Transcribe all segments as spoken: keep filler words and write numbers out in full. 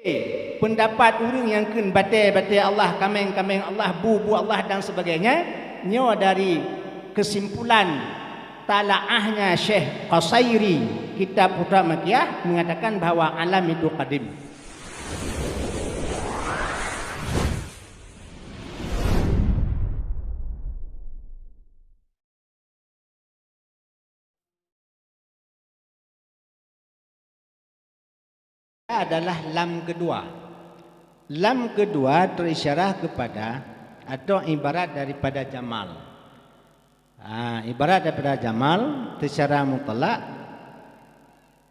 Peundapat ureuëng nyang kheun batée-batée Allah, kaméng-kaméng Allah, bu-bu Allah dan sebagainya, nyoe dari keusimpulan talaahnya Syekh Qusairi, kitab Futuhat Makkiyah, mengatakan bahwa alam itu qadim. Adalah lam kedua. Lam kedua terisyarah kepada atau ibarat daripada jamal. Ha, ibarat daripada jamal secara mutlak,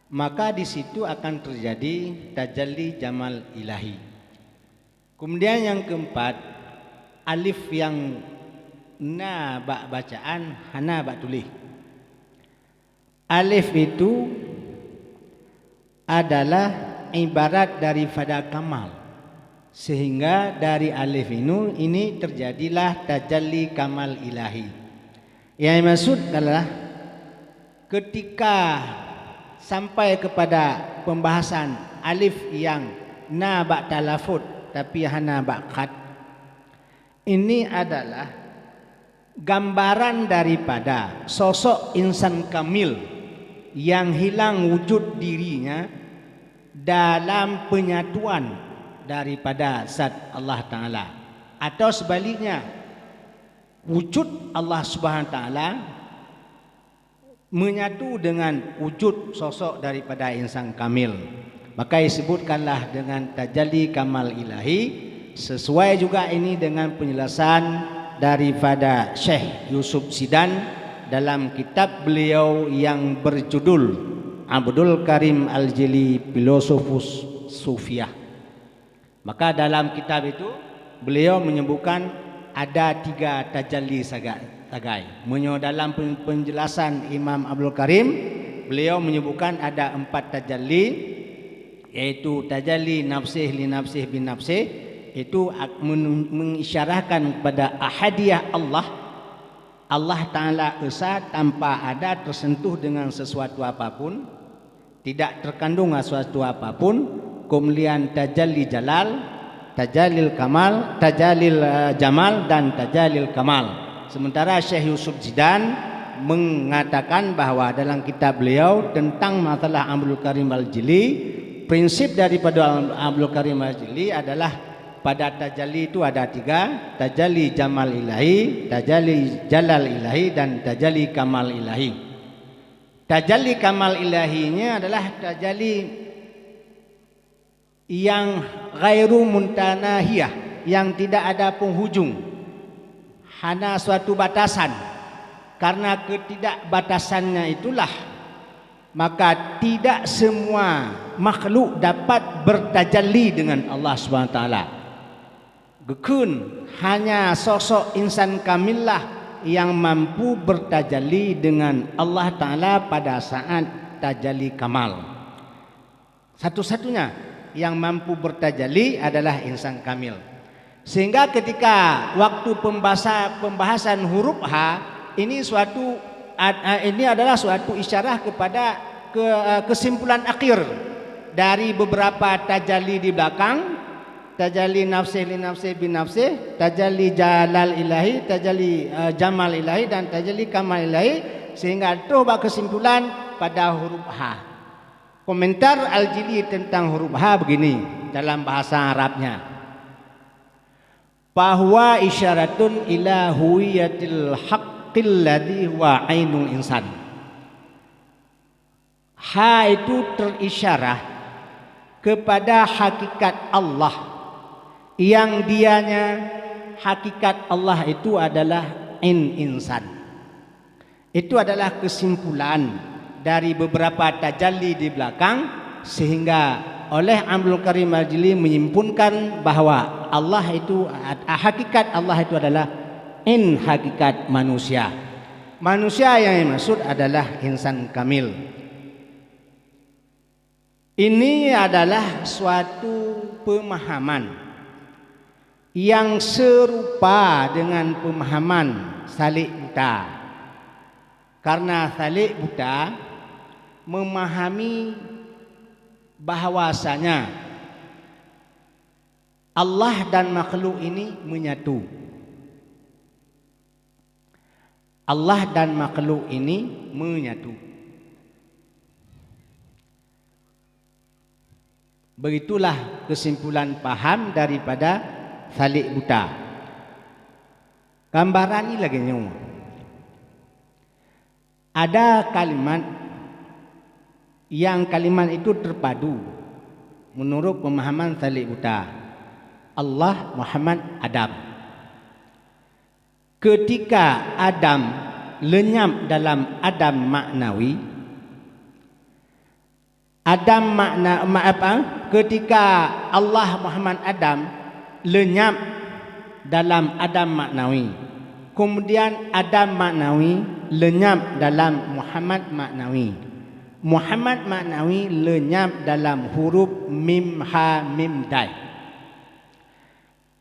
maka di situ akan terjadi tajalli jamal ilahi. Kemudian yang keempat, alif yang na bak bacaan, hana bak tuléh. Alif itu adalah ibarat daripada kamal, sehingga dari alif inu-, ini terjadilah tajalli kamal ilahi. Yang dimaksud adalah ketika sampai kepada pembahasan alif yang na bak talafut tapi hana bak khat, ini adalah gambaran daripada sosok insan kamil yang hilang wujud dirinya dalam penyatuan daripada zat Allah Ta'ala. Atau sebaliknya, wujud Allah Subhanahu Wa Ta'ala menyatu dengan wujud sosok daripada insan kamil. Maka disebutkanlah dengan tajalli kamal ilahi, sesuai juga ini dengan penjelasan daripada Syekh Yusuf Sidan dalam kitab beliau yang berjudul Abdul Karim Al-Jili, Filosofus Sufiah. Maka dalam kitab itu, beliau menyebutkan ada tiga tajalli saga-, sagai. Meunyoe dalam pen-, penjelasan Imam Abdul Karim, beliau menyebutkan ada empat tajalli, yaitu tajalli nafsih li nafsih bin nafsih, itu ak-, menun-, mengisyarahkan kepada ahadiyah Allah. Allah Ta'ala esa tanpa ada tersentuh dengan sesuatu apapun, tidak terkandung sesuatu apapun, kemudian tajalli jalal, tajallil kamal, tajallil, eh, jamal dan tajallil kamal. Sementara Syekh Yusuf Zidan mengatakan bahwa dalam kitab beliau tentang masalah Abdul Karim Al-Jili, prinsip daripada Abdul Karim Al-Jili adalah pada tajalli itu ada tiga, tajalli jamal ilahi, tajalli jalal ilahi, dan tajalli kamal ilahi. Tajalli kamal ilahinya adalah tajalli yang ghairu muntanahiyah, yang tidak ada penghujung, hana suatu batasan. Karena ketidakbatasannya itulah, maka tidak semua makhluk dapat bertajalli dengan Allah Subhanahu Wa Taala. Geukheun hanya sosok insan kamil lah yang mampu bertajalli dengan Allah Ta'ala pada saat tajalli kamal. Satu-satunya yang mampu bertajalli adalah insan kamil. Sehingga ketika waktu pembasa-, pembahasan huruf ha, ini suatu ad-, a-, ini adalah suatu isyarah kepada ke-, eh, kesimpulan akhir dari beberapa tajalli di belakang, tajalli nafsih li nafsih bin nafsih, tajalli jalal ilahi, tajalli, eh, jamal ilahi, dan tajalli kamal ilahi, sehingga troh bak kesimpulan pada huruf ha. Komentar Al-Jili tentang huruf ha begini dalam bahasa Arabnya, "Fahuwa isyaratun ila huwiyatil haqqil ladzi huwa ainul insan." Ha itu terisyarah kepada hakikat Allah, yang dianya hakikat Allah itu adalah in insan. Itu adalah kesimpulan dari beberapa tajalli di belakang, sehingga oleh Abdul Karim Al-Jili menyimpulkan bahwa Allah itu, hakikat Allah itu adalah in hakikat manusia. Manusia yang dimaksud adalah insan kamil. Ini adalah suatu pemahaman yang serupa dengan pemahaman salik buta. Karena salik buta memahami bahwasanya Allah dan makhluk ini menyatu. Allah dan makhluk ini menyatu. Begitulah kesimpulan paham daripada salik buta. Gambaran ni lagée nyoe. Ada kalimat yang kalimat itu terpadu menurut pemahaman salik buta. Allah, Muhammad, Adam. Ketika Adam lenyap dalam Adam maknawi, Adam makna, ma-, apa? Ketika Allah, Muhammad, Adam lenyap dalam Adam maknawi. Kemudian Adam maknawi lenyap dalam Muhammad maknawi. Muhammad maknawi lenyap dalam huruf mim, ha, mim, dai.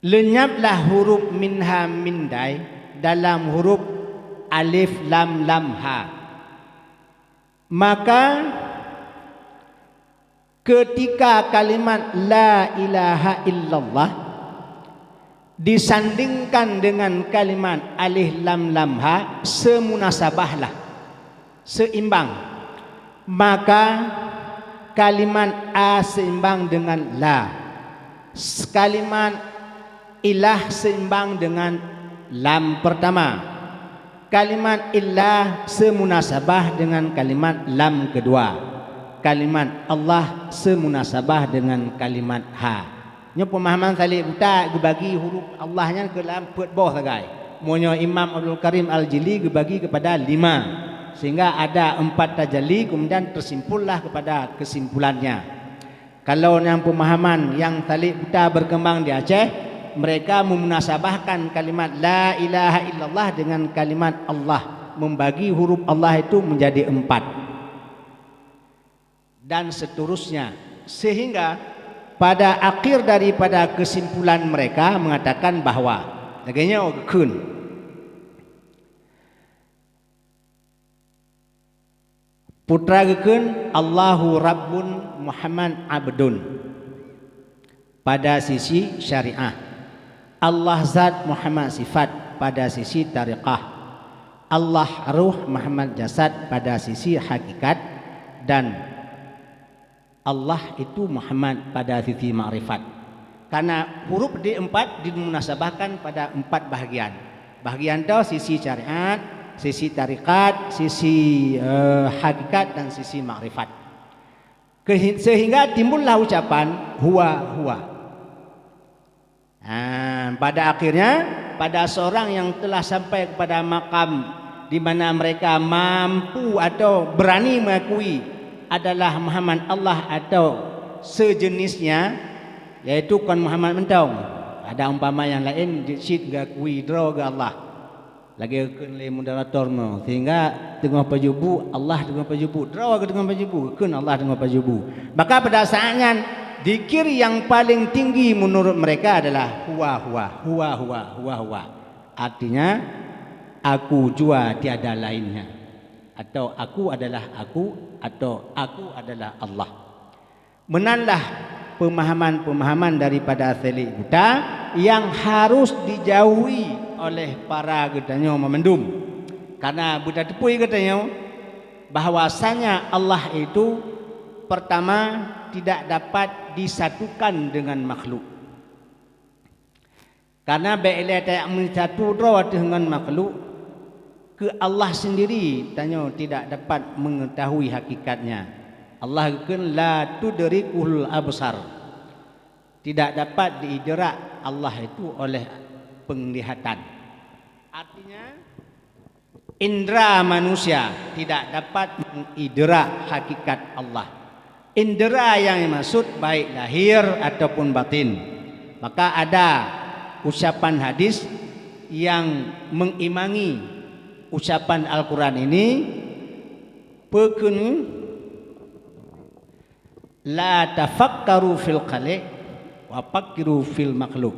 Lenyaplah huruf min, ha, mim, dai dalam huruf alif, lam, lam, ha. Maka ketika kalimat la ilaha illallah disandingkan dengan kalimat alif, lam, lam, ha, semunasabahlah, seimbang. Maka kalimat a seimbang dengan la. S-, kalimat ilah seimbang dengan lam pertama. Kalimat illah semunasabah dengan kalimat lam kedua. Kalimat Allah semunasabah dengan kalimat ha. Nyoe pemahaman salik buta geubagi huruf Allah nyan keu lam peuet boh sagai. Meunyoe Imam Abdul Karim Al-Jili geubagi kepada lima, sehingga ada empat tajalli, kemudian tersimpullah kepada kesimpulannya. Kalau nyang pemahaman nyang salik buta berkembang di Aceh, mereka memunasabahkan kalimat la ilaha illallah dengan kalimat Allah, membagi huruf Allah itu menjadi empat. Dan seterusnya. Sehingga pada akhir daripada kesimpulan mereka mengatakan bahwa, lagée nyoe geukheun, Putra geukheun, Allahu Rabbun Muhammad Abdun pada sisi syariah. Allah zat Muhammad sifat pada sisi tariqah. Allah ruh Muhammad jasad pada sisi hakikat, dan Allah itu Muhammad pada sisi makrifat. Karena huruf di empat dimunasabahkan pada empat bahagian. Bahagian tu sisi syariat, sisi tarikat, sisi, eh, hakikat dan sisi makrifat. Kehi-, sehingga timbullah ucapan huwa huwa. Ha, pada akhirnya, pada seorang yang telah sampai kepada makam di mana mereka mampu atau berani mengakui adalah Muhammad Allah atau sejenisnya, yaitu kon Muhammad mantong. Ada umpama nyang laén, cit geukui droe geuh Allah. Lagée geukheun lé moderator nyoe, sehingga teungoh pajubu, Allah teungoh pajubu, droe geuh teungoh pajubu, geukheun Allah teungoh pajubu. Maka pada saat nyan, zikir yang paling tinggi menurut mereka adalah huwa huwa, huwa huwa, huwa huwa. Artinya, aku jua tiada lainnya. Atau aku adalah aku, atau aku adalah Allah. Meunanlah peumahaman-peumahaman daripada salik buta nyang harus dijauhi oleh para geutanyoe meumandum. Karena beutateupeue geutanyoe bahwasanya Allah itu pertama tidak dapat disatukan dengan makhluk. Karena bék ilée tajak meusatu droe ateueh ngon makhluk, keu Allah sendiri tanyoe tidak dapat mengetahui hakikatnya. Allah geukheun, "La tudrikuhul absar." Tidak dapat diidrak Allah itu oleh penglihatan. Artinya, indra manusia tidak dapat mengidrak hakikat Allah. Indra yang dimaksud baik lahir ataupun batin. Maka ada ucapan hadis yang mengimangi ucapan Al-Quran ini, peue kheun, "La tafakkaru fil khaliq wa fakkiru fil makhluk."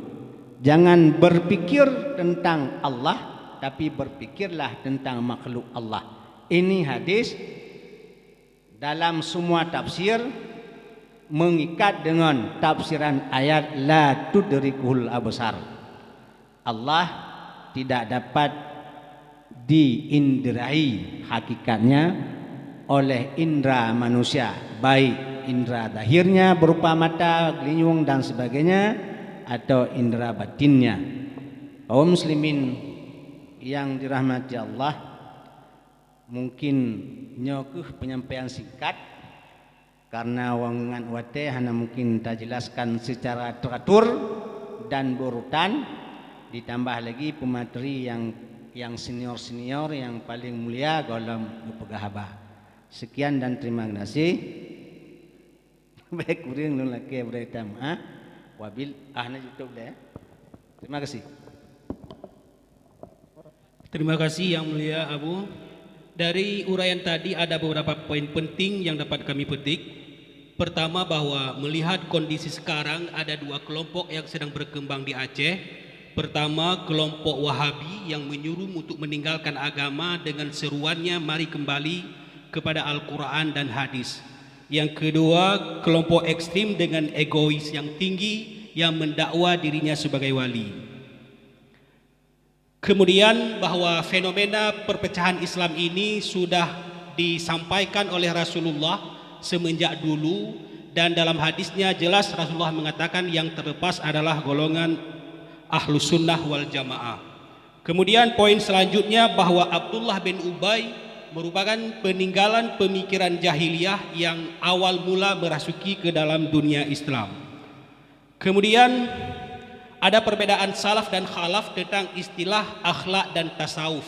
Jangan berpikir tentang Allah, tapi berpikirlah tentang makhluk Allah. Ini hadis dalam semua tafsir mengikat dengan tafsiran ayat la tudrikuhul absar. Allah tidak dapat diindrai hakikatnya oleh indra manusia, baik indra zahirnya berupa mata, geulinyueng dan sebagainya, atau indra batinnya. Kaum muslimin yang dirahmati Allah, mungkin nyoe keuh penyampaian singkat. Karena wangan watée hana mungkin tajelaskan secara teratur dan berurutan, ditambah lagi pemateri yang, yang senior-senior, yang paling mulia gohlom geupeugah haba. Sekian dan terima kasih. Baik, kureueng lôn lakée bri tam, ha? Wabil, ah, na YouTube deh. Terima kasih. Terima kasih, Yang Mulia Abu. Dari uraian tadi ada beberapa poin penting yang dapat kami petik. Pertama, bahwa melihat kondisi sekarang ada dua kelompok yang sedang berkembang di Aceh. Pertama, kelompok Wahabi yang menyuruh untuk meninggalkan agama dengan seruannya, "Mari kembali kepada Al-Quran dan hadis." Yang kedua, kelompok ekstrim dengan egois yang tinggi yang mendakwa dirinya sebagai wali. Kemudian, bahwa fenomena perpecahan Islam ini sudah disampaikan oleh Rasulullah semenjak dulu, dan dalam hadisnya jelas Rasulullah mengatakan yang terlepas adalah golongan Ahlus Sunnah wal Jamaah. Kemudian, poin selanjutnya, bahwa Abdullah bin Ubay merupakan peninggalan pemikiran jahiliyah yang awal mula merasuki ke dalam dunia Islam. Kemudian, ada perbedaan salaf dan khalaf tentang istilah akhlak dan tasawuf,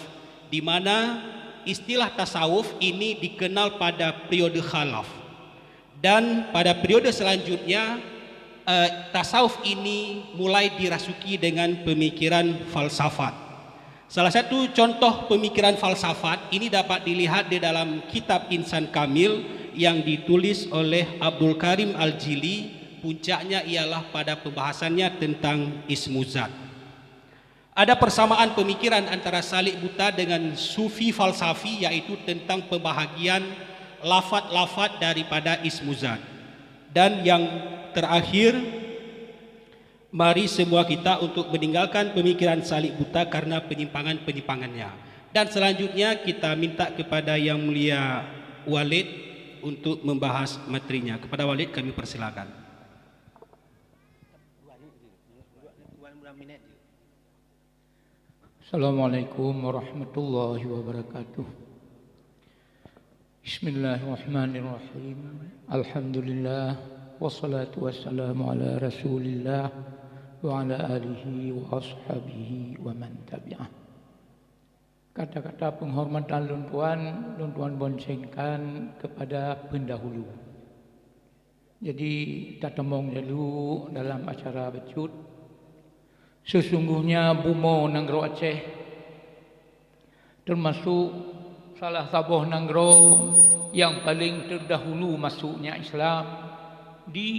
di mana istilah tasawuf ini dikenal pada periode khalaf. Dan pada periode selanjutnya, eh, tasawuf ini mulai dirasuki dengan pemikiran falsafat. Salah satu contoh pemikiran falsafat ini dapat dilihat di dalam kitab Insan Kamil yang ditulis oleh Abdul Karim Al-Jili, puncaknya ialah pada pembahasannya tentang ismu zat. Ada persamaan pemikiran antara Salik Buta dengan Sufi falsafi, yaitu tentang pembahagian lafat-lafat daripada ismu zat. Dan yang terakhir, mari semua kita untuk meninggalkan pemikiran Salik Buta karena penyimpangan-penyimpangannya. Dan selanjutnya kita minta kepada Yang Mulia Walid untuk membahas materinya. Kepada Walid kami persilakan. Assalamualaikum warahmatullahi wabarakatuh. Bismillahirrahmanirrahim. Alhamdulillah, wassalatu wassalamu ala Rasulillah wa ala alihi wa ashabihi wa man tabi'ah. Kata-kata penghormatan lôn tuan, lôn tuan bonsengkan kepada pendahulu. Jadi, tatamong jalu dalam acara bacut. Sesungguhnya bumoe nanggroe Aceh teumasok salah saboh nanggroe nyang paleng teudahulu masuknya Islam di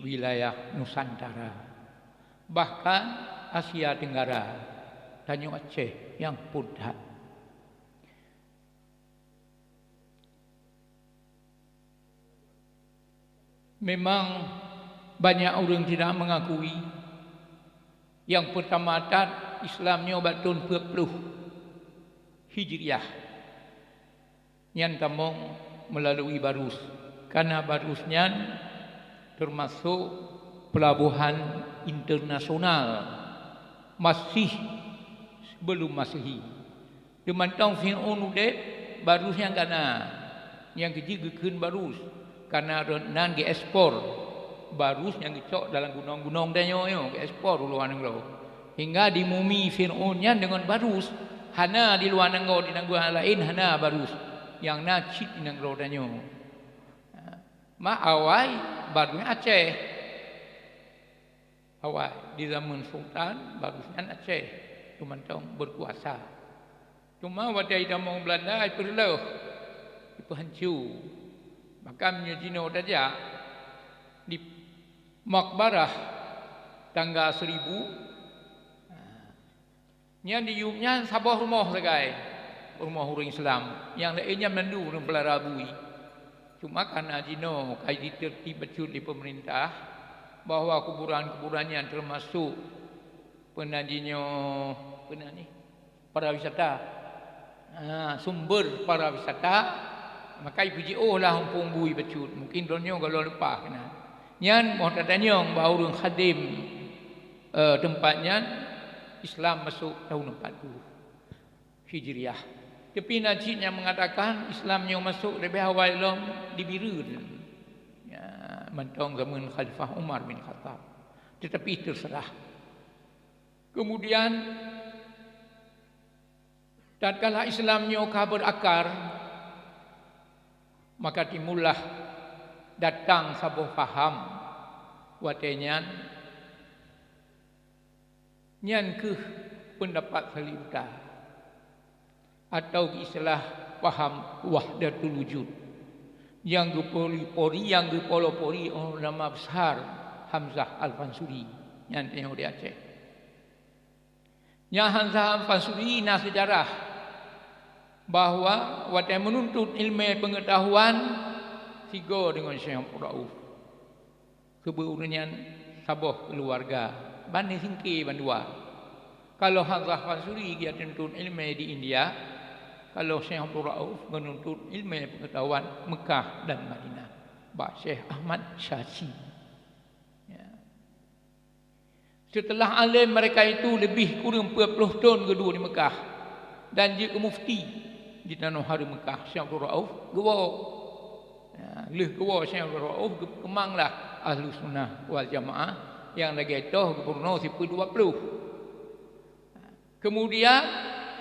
wilayah Nusantara, bahkan Asia Tenggara, tanyoe Aceh nyang phon that. Memang banyak ureuëng tidak mengakui. Nyang peurtama that Islam nyoe bak thon peuet ploh Hijriah. Nyan tamong meulalui Barus. Karena Barus nyan teumasok peulabohan internasional masih sebelum Masehi. Teumantong Fir'aun udeb, Barus nyang ka na, nyang keujeuet geukheun Barus, karena rot nan geuekspor Barus nyang geucok dalam gunong-gunong tanyoe nyoe, geuekspor u luwa nanggroe. Hingga dimumi Fir'aun nyan deungon Barus, hana di luwa nanggroe, di nanggroe laén hana Barus, nyang na cit di nanggroe tanyoe. Ma awai Barus Aceh. Awai, di zaman sultan, Barus nyan Aceh, teumantong berkuasa. Cuma watée itamong Belanda, ipeureuloh, ipeuhanco. Maka meunyoe jinoe tajak di Makbarah Tangga Seribu, nyan di yup nyan saboh rumoh sagai, rumoh ureuëng Islam. Nyang laén nyan mandum ureuëng peulara bui. Cuma karena jinoe ka jitertib bacut lé pemerintah bahwa kuburan-kuburan nyan termasuk peue nan jinoe, peue nan nyoe, pariwisata. Ha, sumber pariwisata, maka ipeujiôh lah mumpung bui bacut. Mungkin droeneuh gohlom leupah keunan. Nyan moh tatanyong bak ureuëng khadém, eh, teumpat nyan, Islam masôk tahun empat puluh Hijriah. Tapi na cit nyang mengatakan Islam nyoe masôk leubeh awai lom di Bireuen. Ya, mantong zaman Khalifah Umar bin Khattab. Tetapi terserah. Kemudian, tatkala Islam nyoe ka berakar, maka timbullah datang saboh paham watée nyan, nyan kheueh peundapat saleuem buta, atau istilah paham wahdatul wujud, nyang geupori-pori, nyang geupolo-pori ulama besar Hamzah Al-Fansuri, nyan tanyoe di Aceh. Nyan Hamzah Al-Fansuri na seujarah bahwa watée meununtut ileumé peungeutahuan sigoe deungon Syekh Abdul Rauf. Keubeue ureuëng nyan saboh keuluwarga Bani Singke bandua. Kalau Hamzah Fansuri geuyue tuntut ileumé di India, kalau Syekh Abdul Rauf geununtut ileumé peungeutahuan Meukah dan Madinah bak Syekh Ahmad Syashi. Ya. Seuteulah além mereka itu leubeh kureueng peuet ploh thon geuduek di Meukah dan jeuet keu mufti di tanoh hareuem Meukah, Syekh Abdul Rauf geuwoe. Ya, lheueh geuwoe Syekh Abdul Rauf, geupeukeumbanglah Ahlussunnah Waljamaah nyang lagée toh geupeurunoe sifeuet dua ploh. Keumudian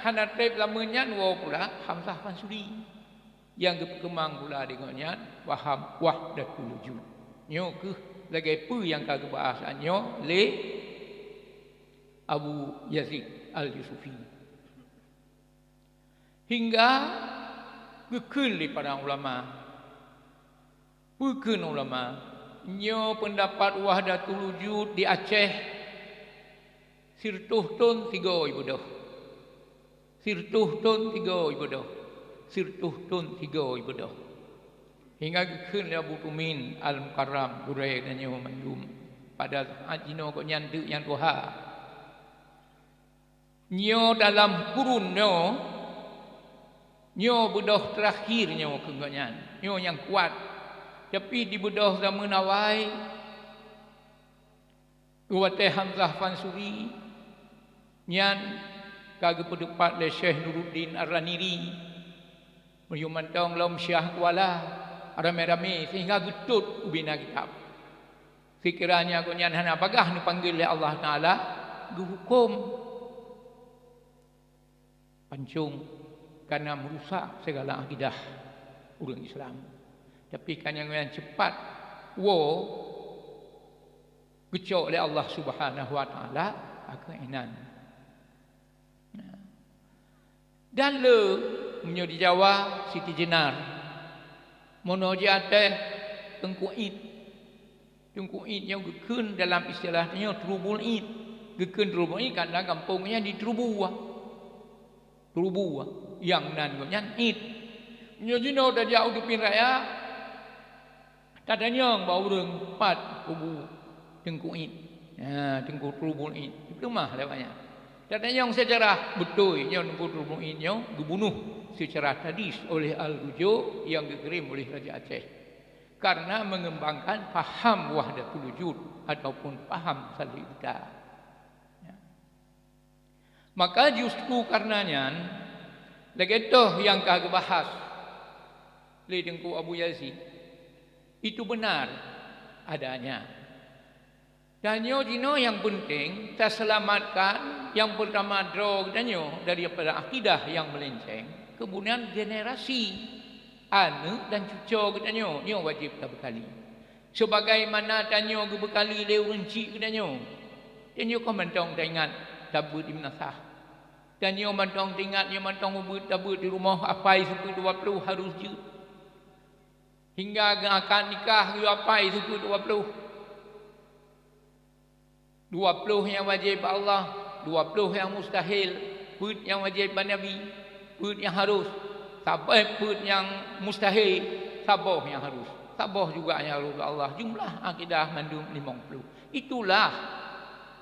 hana treb lamun nyan woe pula Hamzah Fansuri nyang geupeukeumang pula deungon nyan paham wahdatul wujud. Nyoe kheueh lagée peue nyang ka geubahas nyoe lé Abu Yazid Al-Yusufi. Hingga geukheun lé para ulama. Peue kheun ulama, nyoe peundapat wahdatul wujud di Aceh sireutôh thon sigoe ibeudôh. Sireutôh thon sigoe ibeudôh. Sireutôh thon sigoe ibeudôh. Hingga geukheun lé Abu Tumin Al-Mukarram, gurée geutanyoe mandum, pada saát jinoe gobnyan teuk nyang tuha. Nyoe dalam kurun nyoe, nyoe beudôh teurakhir nyoe keu gobnyan, nyoe nyang kuat. Tapi di beudôh zaman awai, watée Hamzah Fansuri nyan ka geupeuteupat lé Syekh Nuruddin Ar-Raniri, meunyoe mantong lom Syiah Kuala, ramé-ramé sehingga geutot ubena kitab. Sekiranya gobnyan hana bagaih neupanggil lé Allah Taala, geuhuköm pancong, kana meurusak sigala akidah ureuëng Islam. Tapi kan nyang, nyang cepat woe geucok lé Allah Subhanahu Wa Taala, akhé inan. Dan le, meunyoe di Jawa, Siti Jenar. Meunoe ji Aceh, Teungku Id. Teungku Id nyoe geukheun dalam istilah nyoe Trubul Id. Geukheun Trubul Id karena gampông nyan di Trubu. Trubu, nyang nan gobnyan Id. Nyoe jinoe tajak u Dupin Raya, tatanyong bak ureuëng pat kubu Teungku Id. Ha, Teungku Trubul Id. Dipeuleumah lé awaknyan. Tatanyong seujarah, beutôi nyoe Teungku Trubul Id nyoe geubunoh seucara sadis oleh Al Gujo nyang geukirém oleh Raja Aceh. Karena mengembangkan paham wahdatul wujud ataupun paham saleuem buta. Ya. Maka justru karena nyan, lagée toh nyang ka geubahas lé Teungku Abu Yazid, itu benar adanya. Dan nyoe jinoe nyang peunteng, taseulamatkan nyang peurtama droe geutanyoe daripada akidah nyang meulinceng, keumudian generasi aneuëk dan cucoe geutanyoe, nyoe wajéb tabeukali. Sebagaimana tanyoe geubeukali lé ureuëng chik geutanyoe. Tanyoe kon mantong taingat tabeuet di meunasah. Tanyoe mantong taingat nyoe mantong ubeuet tabeuet di rumoh apai sifeuet dua ploh harôh jeuet. Hingga geuakad nikah geuyue apai sifeuet dua ploh. Dua ploh nyang wajéb bak Allah, dua ploh nyang mustahil, peuet nyang wajéb bak Nabi, peuet nyang harôh, saban peuet nyang mustahil. saboh nyang harus. Saboh juga nyang harus Allah. Jumlah akidah mandum limong ploh. Itulah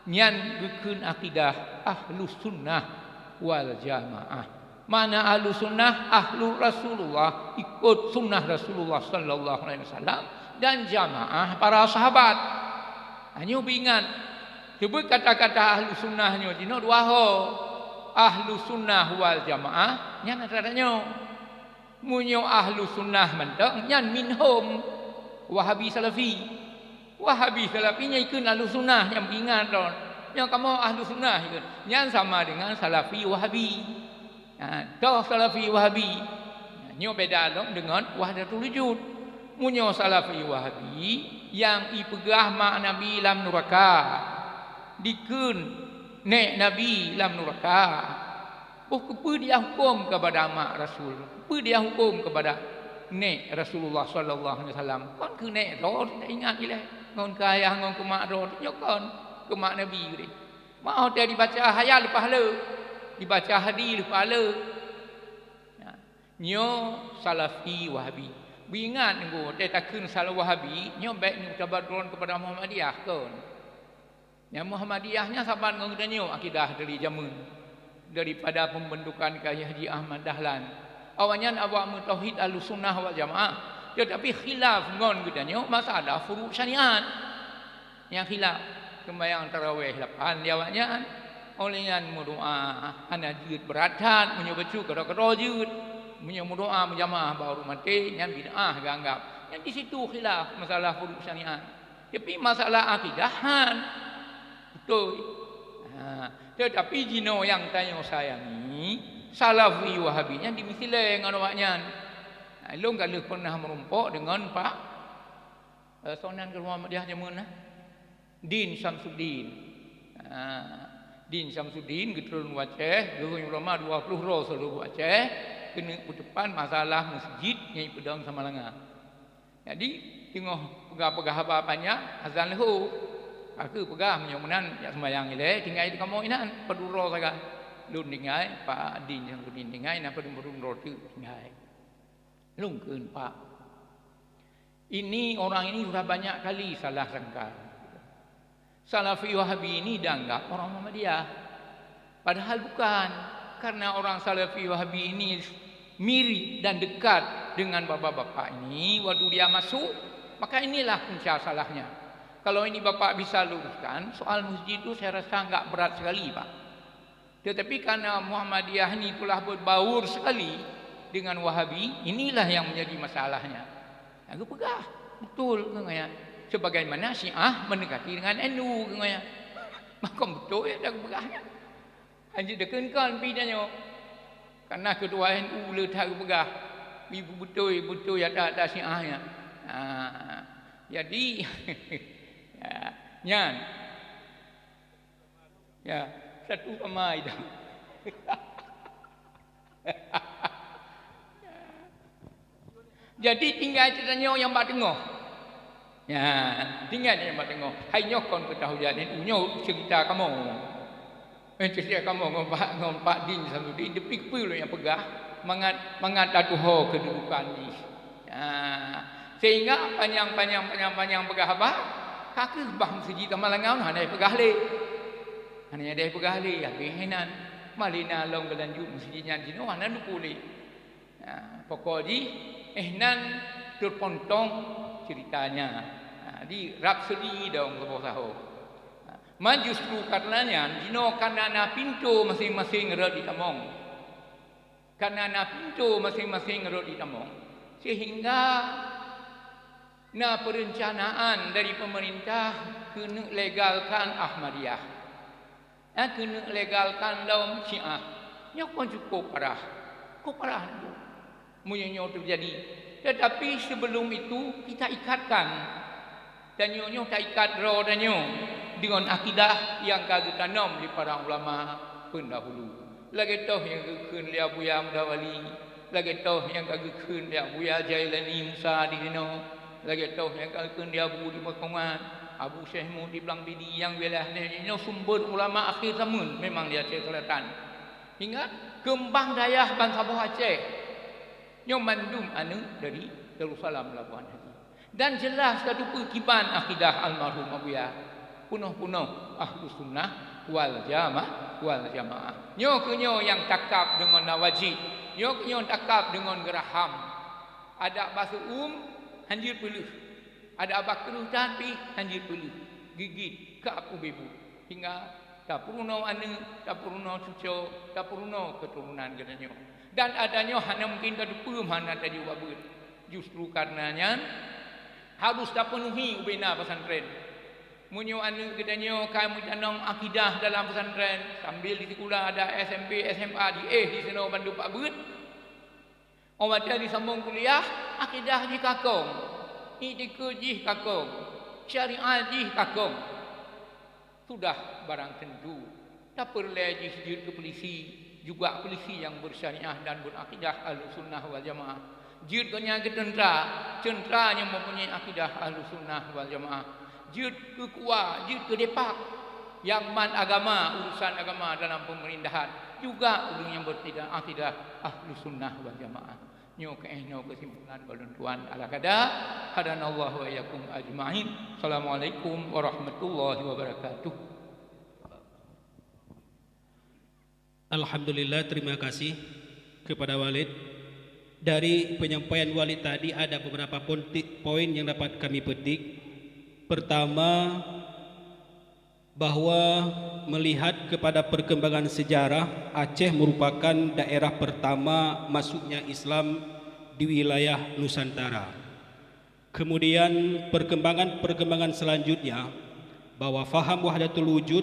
nyan geukheun akidah Ahlus Sunnah wal Jamaah. Mana Ahlus Sunnah? Ahlu Rasulullah, ikut sunnah Rasulullah sallallahu alaihi wasallam dan jamaah para sahabat. Hanyoe beuingat, cuba kata-kata Ahlus Sunnah nyoe jinoe dua ho. Ahlus Sunnah wal Jamaah nyan rata nyoe. Meunyoe Ahlus Sunnah mantong, nyan minhum Wahabi Salafi. Wahabi Salafi nyan ikheun Ahlus Sunnah, nyan beuingat lôn. Nyoe kamoe Ahlus Sunnah ikheun. Nyan sama dengan Salafi Wahabi. Ha, toh Salafi Wahabi. Nyoe beda lom dengan Wahdatul Wujud. Meunyoe Salafi Wahabi, nyang ipeugah mak Nabi lam nuraka, dikheun nèk Nabi lam nuraka. Boh keupeue dia huköm keupada mak Rasul? Keupeue dia huköm keupada nèk Rasulullah sallallahu alaihi wasallam? Kon keu nèk droe, ingat ilèe. Ngon keu ayah, ngon keu mak droe, nyoe kon keu mak Nabi deh. Mak watèe dibaca ayat leupah le, dibaca hadis leupah le. Nah, nyoe Salafi Wahabi. Beuingat nunggu watèe takheun Salafi Wahabi, nyoe bèk neutabaron keupada Muhammadiyah kon. Nyang Muhammadiyah nyan saban ngon geutanyoe akidah dari jameun, daripada pembentukan Kiai Haji Ahmad Dahlan. Awaknyan awak meutauhid Ahlussunnah wal Jamaah, teutapi khilaf ngon geutanyoe masalah furu' syariat. Nyang khilaf, seumbahyang tarawih lapan di awaknyan, óh lheueh nyan meudoa hana jeuet, brat that, meunyoe bacut keudroe-keudroe jeuet, meunyoe meudoa meujamaah bak ureueng maté, nyan bid'ah geuanggab. Nyan di situ khilaf masalah furu' syariat. Tapi masalah akidah han. Beutôi. Ha, teutapi jinoe nyang tanyoe sayangi, Salafi Wahabi nyan dimeusilée ngon awaknyan. Ha, lôn ka lheueh peunah meurumpok deungon Pak, eh, soe nan keuluwa Muhammadiyah jameun na? Din Syamsuddin. Ha, Din Syamsuddin geuturun u Aceh, geuhôi ulama dua ploh droe seuluruh Aceh, keuneuk peuteupat masalah meuseujid nyang ipeudong Samalanga. Jadi, teungoh peugah-peugah haba panyang, azan leuhô. Ka kheueh peugah, meunyoe meunan, jak seumbahyang ilée, tinggai di kamoe inan, padum droe sagai. Lôn tinggai, Pak Din Syamsuddin tinggai, na padum-padum droe teuk tinggai. Lôn kheun, "Pak, ini orang ini sudah banyak kali salah sangka." Salafi Wahabi ini dianggap orang Muhammadiyah. Padahal bukan, karena orang Salafi Wahabi ini mirip dan dekat dengan bapak-bapak ini waktu dia masuk, maka inilah punca salahnya. Kalau ini bapak bisa luruskan, soal masjid itu saya rasa enggak berat sekali, Pak. Tetapi karena Muhammadiyah ini telah berbaur sekali dengan Wahabi, inilah yang menjadi masalahnya. Nah, geupeugah, betul keu nyan. Sebagaimana Syiah mendekati dengan N U keu nyan. Makam betul ya dah geupeugah nyan. Hanjeuet deukeun kon pi tanyoe. Karena ketua N U le that geupeugah. Bi beutôi-beutôi ata-ata Syiah nyan. Ha. Jadi, ya, nyan. Ya, satu sama itu. Jadi tinggai tanyoe nyang bak teungoh. Ya, tinggai nyang bak teungoh. Hai nyoe kon keutahuan, nyoe cerita kamoe. Eh, cerita kamoe ngon Pak, ngon Pak Din Samsudin, tapi peue lôn nyang peugah, mangat, mangat tatuho keududukan jih. Ha, sehingga panyang-panyang, panyang-panyang peugah haba, ka kheueh bah meuseujid Taman Langau hana jipeugah lé. Hana jipeugah lé, habéh inan. Malina lom geulanjut meuseujid nyan jinoe hana neupue lé. Ha, pokok jih, eh, nan teupontong ceritanya. Ha, di rap seudi dong saboh saho. Ha, ma justru karena nyan, jinoe ka na, na pintoe maséng-maséng rot jitamong. Karena na pintoe maséng-maséng rot jitamong, sehingga na perencanaan dari pemerintah keuneuk legalkan Ahmadiyah, na keuneuk legalkan lom Syiah. Nyoe kon cukup parah. Cukup parah nyoe, meunyoe nyoe teujadi. Tetapi sebelum itu, kita ikatkan. Tanyoe nyoe taikat droe tanyoe deungon akidah nyang ka geutanom lé para ulama peundahulu. Lagée toh nyang geukheun lé Abuya Muda Wali, lagée toh nyang ka geukheun lé Abuya Jailani Musa di sinoe, lagée toh nyang ka geukheun lé Abu di Bakongan, Abu Syekh Mut di Blang Pidi nyang wilayah nyoe sumber ulama akhé zaman memang di Aceh Selatan. Ingat, keumbang dayah bansaboh Aceh. Nyoe mandum aneuëk dari Darussalam Labuhan Haji. Dan jeulaih ka teupeu kiban akidah almarhum Abuya. Peunoh-peunoh Ahlussunnah wal Jama-, wal Jamaah. Nyoe keuh nyoe nyang takab deungon nawajib. Nyoe keuh nyoe takab deungon geuraham. Adak bak seu-uem, hanjeuet peuleueh. Adak bak kreueh that pih, hanjeuet peuleueh. Gigit, kab ubé buet. Hingga tapeurunoe aneuk, tapeurunoe cucoe, tapeurunoe keuturonan geutanyoe. Dan ata nyoe hana mungken tateupeue hana tajak bak beuet. Justru kareuna nyan, harôh tapeunuhi ubé na pesantren. Meunyoe aneuk geutanyoe ka meutanong akidah dalam pesantren, sambil di sikula ada S M P, S M A, di éh di sinoe bandum bak beuet, óh watée jisambong kuliah, akidah jih ka kong, iktikeuet jih ka kong, syariat jih ka kong. Sudah barang tentu, tapeureulée jih jeuet keu peulisi, juga peulisi nyang beusyariah dan beuakidah Ahlussunnah wal Jamaah. Jeuet gobnyan keu teuntra, teuntra nyang mempunyai akidah Ahlussunnah wal Jamaah. Jeuet keu KUA, jeuet keu Depak. Nyang mat agama, urusan agama dalam pemerintahan, juga ureuëng nyang beuakidah Ahlussunnah wal Jamaah. Nyoe keuh, eh, nyoe keusimpulan ulôn tuan ala kada. Hadanallahu wa iyyakum ajma'in. Assalamualaikum warahmatullahi wabarakatuh. Alhamdulillah, terima kasih kepada Walid. Dari penyampaian Walid tadi ada beberapa ponti-, poin yang dapat kami petik. Pertama, bahwa melihat kepada perkembangan sejarah, Aceh merupakan daerah pertama masuknya Islam di wilayah Nusantara. Kemudian, perkembangan-perkembangan selanjutnya, bahwa faham wahdatul wujud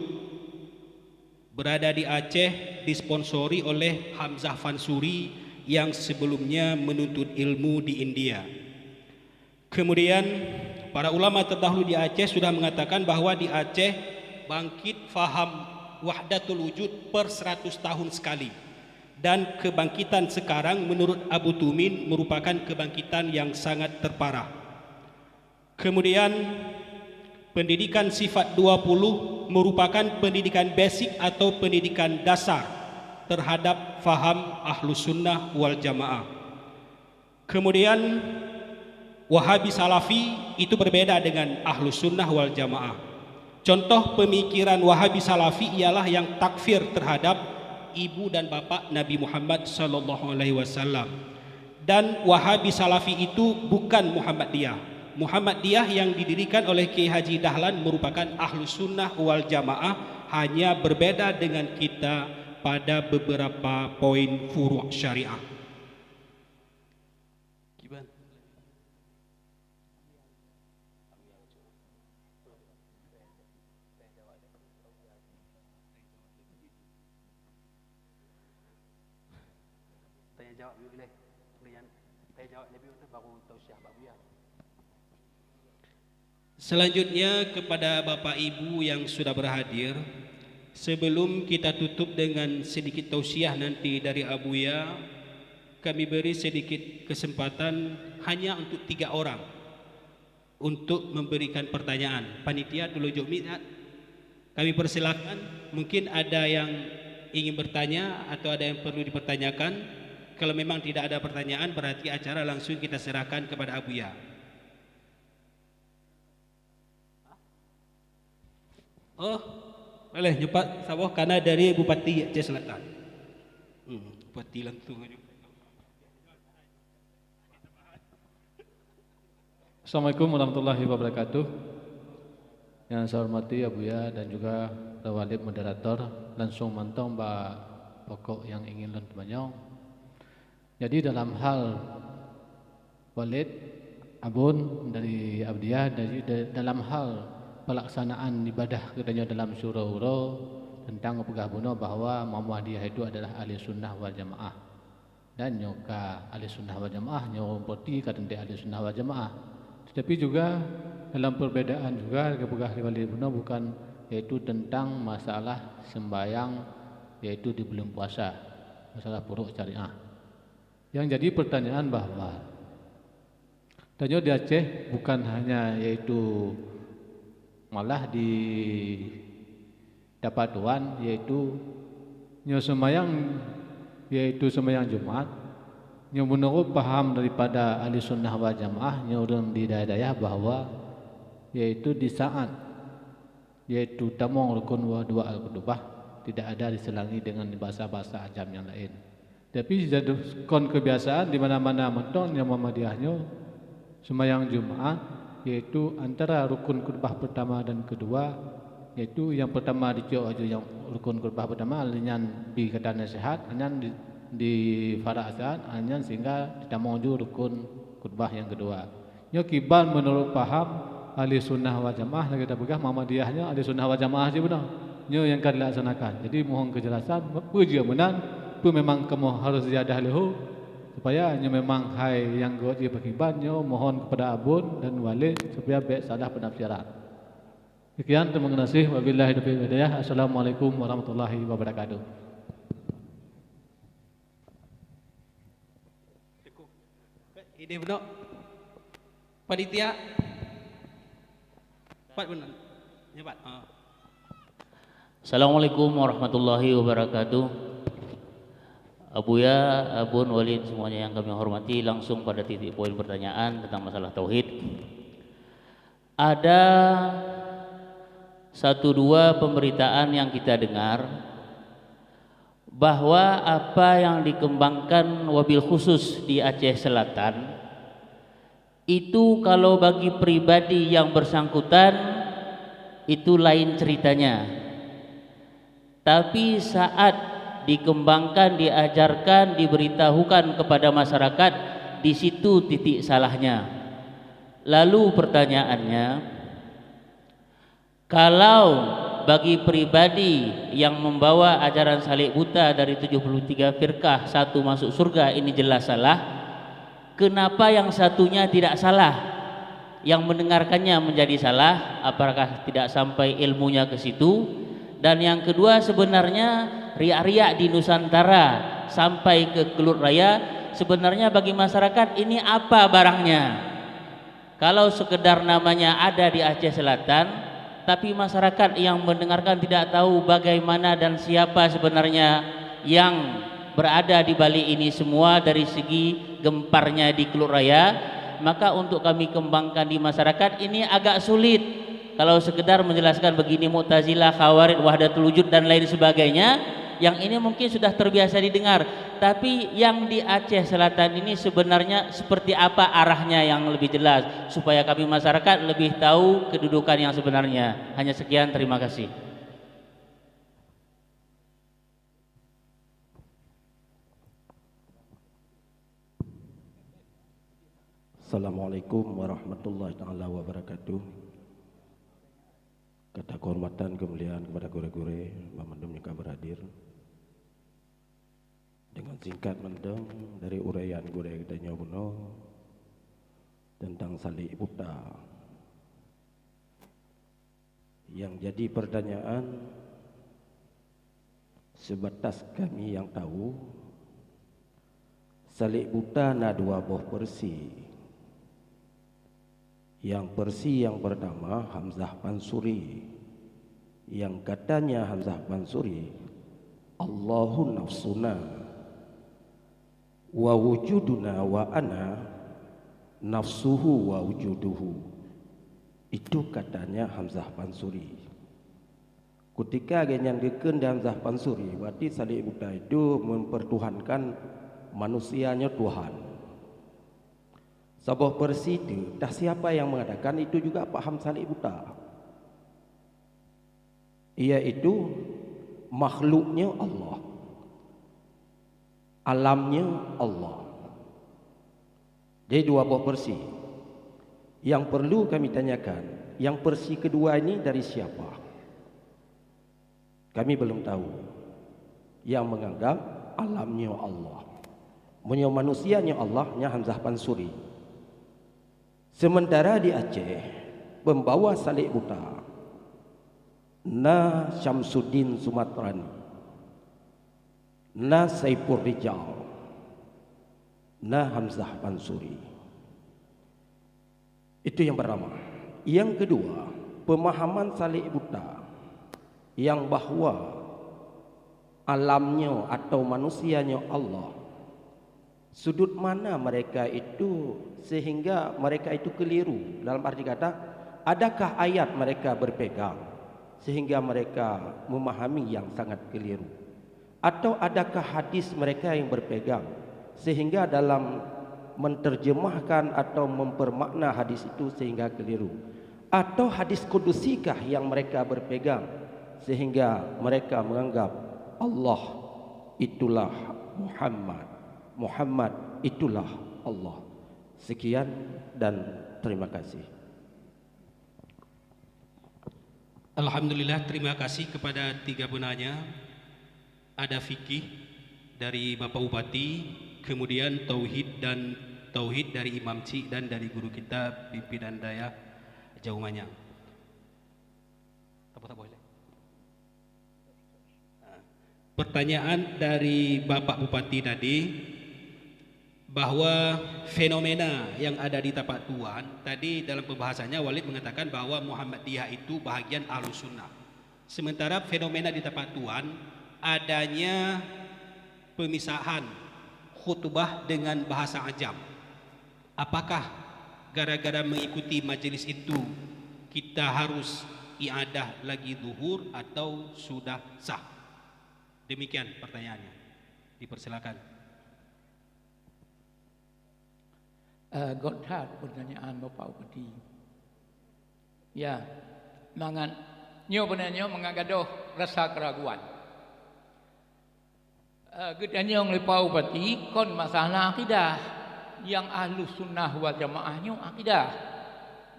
berada di Aceh, disponsori oleh Hamzah Fansuri yang sebelumnya menuntut ilmu di India. Kemudian, para ulama terdahulu di Aceh sudah mengatakan bahwa di Aceh bangkit faham wahdatul wujud per seratus tahun sekali. Dan kebangkitan sekarang menurut Abu Tumin merupakan kebangkitan yang sangat terparah. Kemudian, pendidikan sifat dua puluh merupakan pendidikan basic atau pendidikan dasar terhadap faham Ahlus Sunnah wal Jamaah. Kemudian, Wahabi Salafi itu berbeda dengan Ahlus Sunnah wal Jamaah. Contoh pemikiran Wahabi Salafi ialah yang takfir terhadap ibu dan bapak Nabi Muhammad sallallahu alaihi wasallam. Dan Wahabi Salafi itu bukan Muhammadiyah. Muhammadiyah yang didirikan oleh Kiai Haji Dahlan merupakan Ahlus Sunnah wal Jamaah, hanya berbeda dengan kita pada beberapa poin furu' syariah. Kiban. Tanya jawab dulu leh. Kemudian tanya jawab lebih tu baru tausiah bak buya. Selanjutnya, kepada Bapak Ibu yang sudah berhadir, sebelum kita tutup dengan sedikit tausiah nanti dari Abuya, kami beri sedikit kesempatan hanya untuk tiga orang untuk memberikan pertanyaan. Panitia, tulung jok mic, nak. Kami persilakan, mungkin ada yang ingin bertanya atau ada yang perlu dipertanyakan. Kalau memang tidak ada pertanyaan, berarti acara langsung kita serahkan kepada Abuya. Oh, boleh nyepat saboh kana dari Bupati Aceh Selatan. Hmm, Bupati langsung aja. Assalamualaikum warahmatullahi wabarakatuh. Yang saya hormati Abuya dan juga Walid moderator, langsung mantong bak pokok yang ingin lôn teumanyong. Jadi dalam hal Walid, Abon dari Abdiyah, dari da-, dalam hal pelaksanaan ibadah geutanyoe dalam syuro uroe, teuntang peugah bunoe bahwa Muhammadiyah itu adalah ahli sunnah wal jamaah. Dan nyoe ka ahli sunnah wal jamaah, nyoe boti ka teuntée ahli sunnah wal jamaah. Tetapi juga dalam perbedaan juga geupeugah lé Walid bunoe bukan, yaitu tentang masalah sembahyang, yaitu di bulan puasa, masalah furu' syariah. Yang jadi pertanyaan bahwa tanyoe di Aceh bukan hanya yaitu malah di Tapatuan yaitu nyoe seumayang, yaitu seumayang Jumat, Nyoe meunurot paham daripada ahli sunnah wal jamaah nyoe ureuëng di dayah-dayah bahwa, yaitu di saat, yaitu tamong rukun wa dua al-khutbah, tidak ada diselangi dengan bahasa-bahasa ajam yang lain. Tapi jadeuh kon kebiasaan di mana-mana mantong nyang Muhammadiyah nyoe seumayang Jumaat, yaitu antara rukun khutbah pertama dan kedua, yaitu yang pertama dicok aju yang rukun khutbah pertama, nyan bi kata nasihat, nyan di, di farak saat, nyan sehingga ditamong ju rukun khutbah yang kedua. Nyoe kiban meunurot paham ahli sunnah wal jamaah lagée tapeugah Muhammadiyah nyoe ahli sunnah wal jamaah cit bunoe. Nyoe nyang ka dilaksanakan. Jadi mohon kejelasan, peue jeuet meunan, peue memang kamoe harus ziyadah leuho, supaya nyoe memang hai nyang gét jih pakriban nyoe mohon kepada Abon dan Walid supaya bék salah penafsiran. Sekian, terima kasih. Wabillahi taufiq wal hidayah. Assalamualaikum warahmatullahi wabarakatuh. Idéh beunok. Panitia. Pat beunok. Nyoe pat. Ha. Assalamualaikum warahmatullahi wabarakatuh. Abuya, Abon, Walid, semuanya yang kami hormati, langsung pada titik poin pertanyaan tentang masalah tauhid. Ada satu dua pemberitaan yang kita dengar bahwa apa yang dikembangkan wabil khusus di Aceh Selatan itu kalau bagi pribadi yang bersangkutan itu lain ceritanya. Tapi saat dikembangkan, diajarkan, diberitahukan kepada masyarakat, di situ titik salahnya. Lalu pertanyaannya, kalau bagi pribadi yang membawa ajaran salib buta dari tujuh puluh tiga firqah satu masuk surga ini jelas salah, kenapa yang satunya tidak salah? Yang mendengarkannya menjadi salah, apakah tidak sampai ilmunya ke situ? Dan yang kedua, sebenarnya riak-riak di Nusantara sampai ke Kelut Raya, sebenarnya bagi masyarakat ini apa barangnya? Kalau sekedar namanya ada di Aceh Selatan, tapi masyarakat yang mendengarkan tidak tahu bagaimana dan siapa sebenarnya yang berada di balik ini semua dari segi gemparnya di Kelut Raya, maka untuk kami kembangkan di masyarakat ini agak sulit. Kalau sekedar menjelaskan begini Mu'tazilah, Khawarij, Wahdatul Wujud dan lain sebagainya, yang ini mungkin sudah terbiasa didengar. Tapi yang di Aceh Selatan ini sebenarnya seperti apa arahnya yang lebih jelas, supaya kami masyarakat lebih tahu kedudukan yang sebenarnya. Hanya sekian, terima kasih. Assalamualaikum warahmatullahi taala wabarakatuh. Kata kehormatan kemuliaan kepada gurée-gurée, banmandum nyang ka berhadir. Dengan singkat mantong dari uraian gurée geutanyoe bunoe tentang salib buta. Yang jadi pertanyaan, sebatas kami yang tahu, salib buta na dua boh versi. Yang versi yang pertama Hamzah Pansuri, yang katanya Hamzah Pansuri, "Allahu nafsuna wa wujuduna wa ana nafsuhu wa wujuduhu." Itu katanya Hamzah Pansuri. Kutika gobnyan geukheun di Hamzah Pansuri, berarti salib buta itu mempertuhankan manusia nyoe Tuhan. Saboh versi itu, entah siapa yang mengadakan, itu juga paham salib buta. Yaitu makhluknya Allah. Alamnya Allah. Jadi dua boh versi. Yang perlu kami tanyakan, yang versi kedua ini dari siapa? Kami belum tahu. Yang menganggap alamnya Allah. Meunyoe manusianya Allah, nyan Hamzah Pansuri. Sementara di Aceh, pembawa salib buta, na Syamsuddin Sumatrani, na Saiful Rijal, na Hamzah Pansuri. Itu yang pertama. Yang kedua, pemahaman salib buta yang bahwa alamnya atau manusianya Allah, Sudut mana mereka itu sehingga mereka itu keliru? Dalam arti kata, adakah ayat mereka berpegang sehingga mereka memahami yang sangat keliru? Atau adakah hadis mereka yang berpegang sehingga dalam menterjemahkan atau mempermakna hadis itu sehingga keliru? Atau hadis kudusikah yang mereka berpegang sehingga mereka menganggap Allah itulah Muhammad, Muhammad itulah Allah? Sekian dan terima kasih. Alhamdulillah, terima kasih kepada tiga penanya. Ada fikih dari Bapak Bupati, kemudian tauhid dan tauhid dari Imam Cik dan dari guru kita pimpinan dayah Jauh Manyang. Apa tak boleh? Pertanyaan dari Bapak Bupati tadi, bahwa fenomena yang ada di Tapak Tuan, tadi dalam pembahasannya Walid mengatakan bahwa Muhammadiyah itu bahagian Ahlus Sunnah. Sementara fenomena di Tapak Tuan adanya pemisahan khutbah dengan bahasa ajam. Apakah gara-gara mengikuti majelis itu kita harus i'adah lagi zuhur atau sudah sah? Demikian pertanyaannya. Dipersilakan. Eh, göt that pertanyaan Bapak Bupati. Ya, mangat nyoe beuna nyoe mangat gadôh rasa keraguan. Eh, geutanyong lé Pak Bupati kon masalah akidah. Nyang Ahlus Sunnah wal Jamaah nyoe akidah.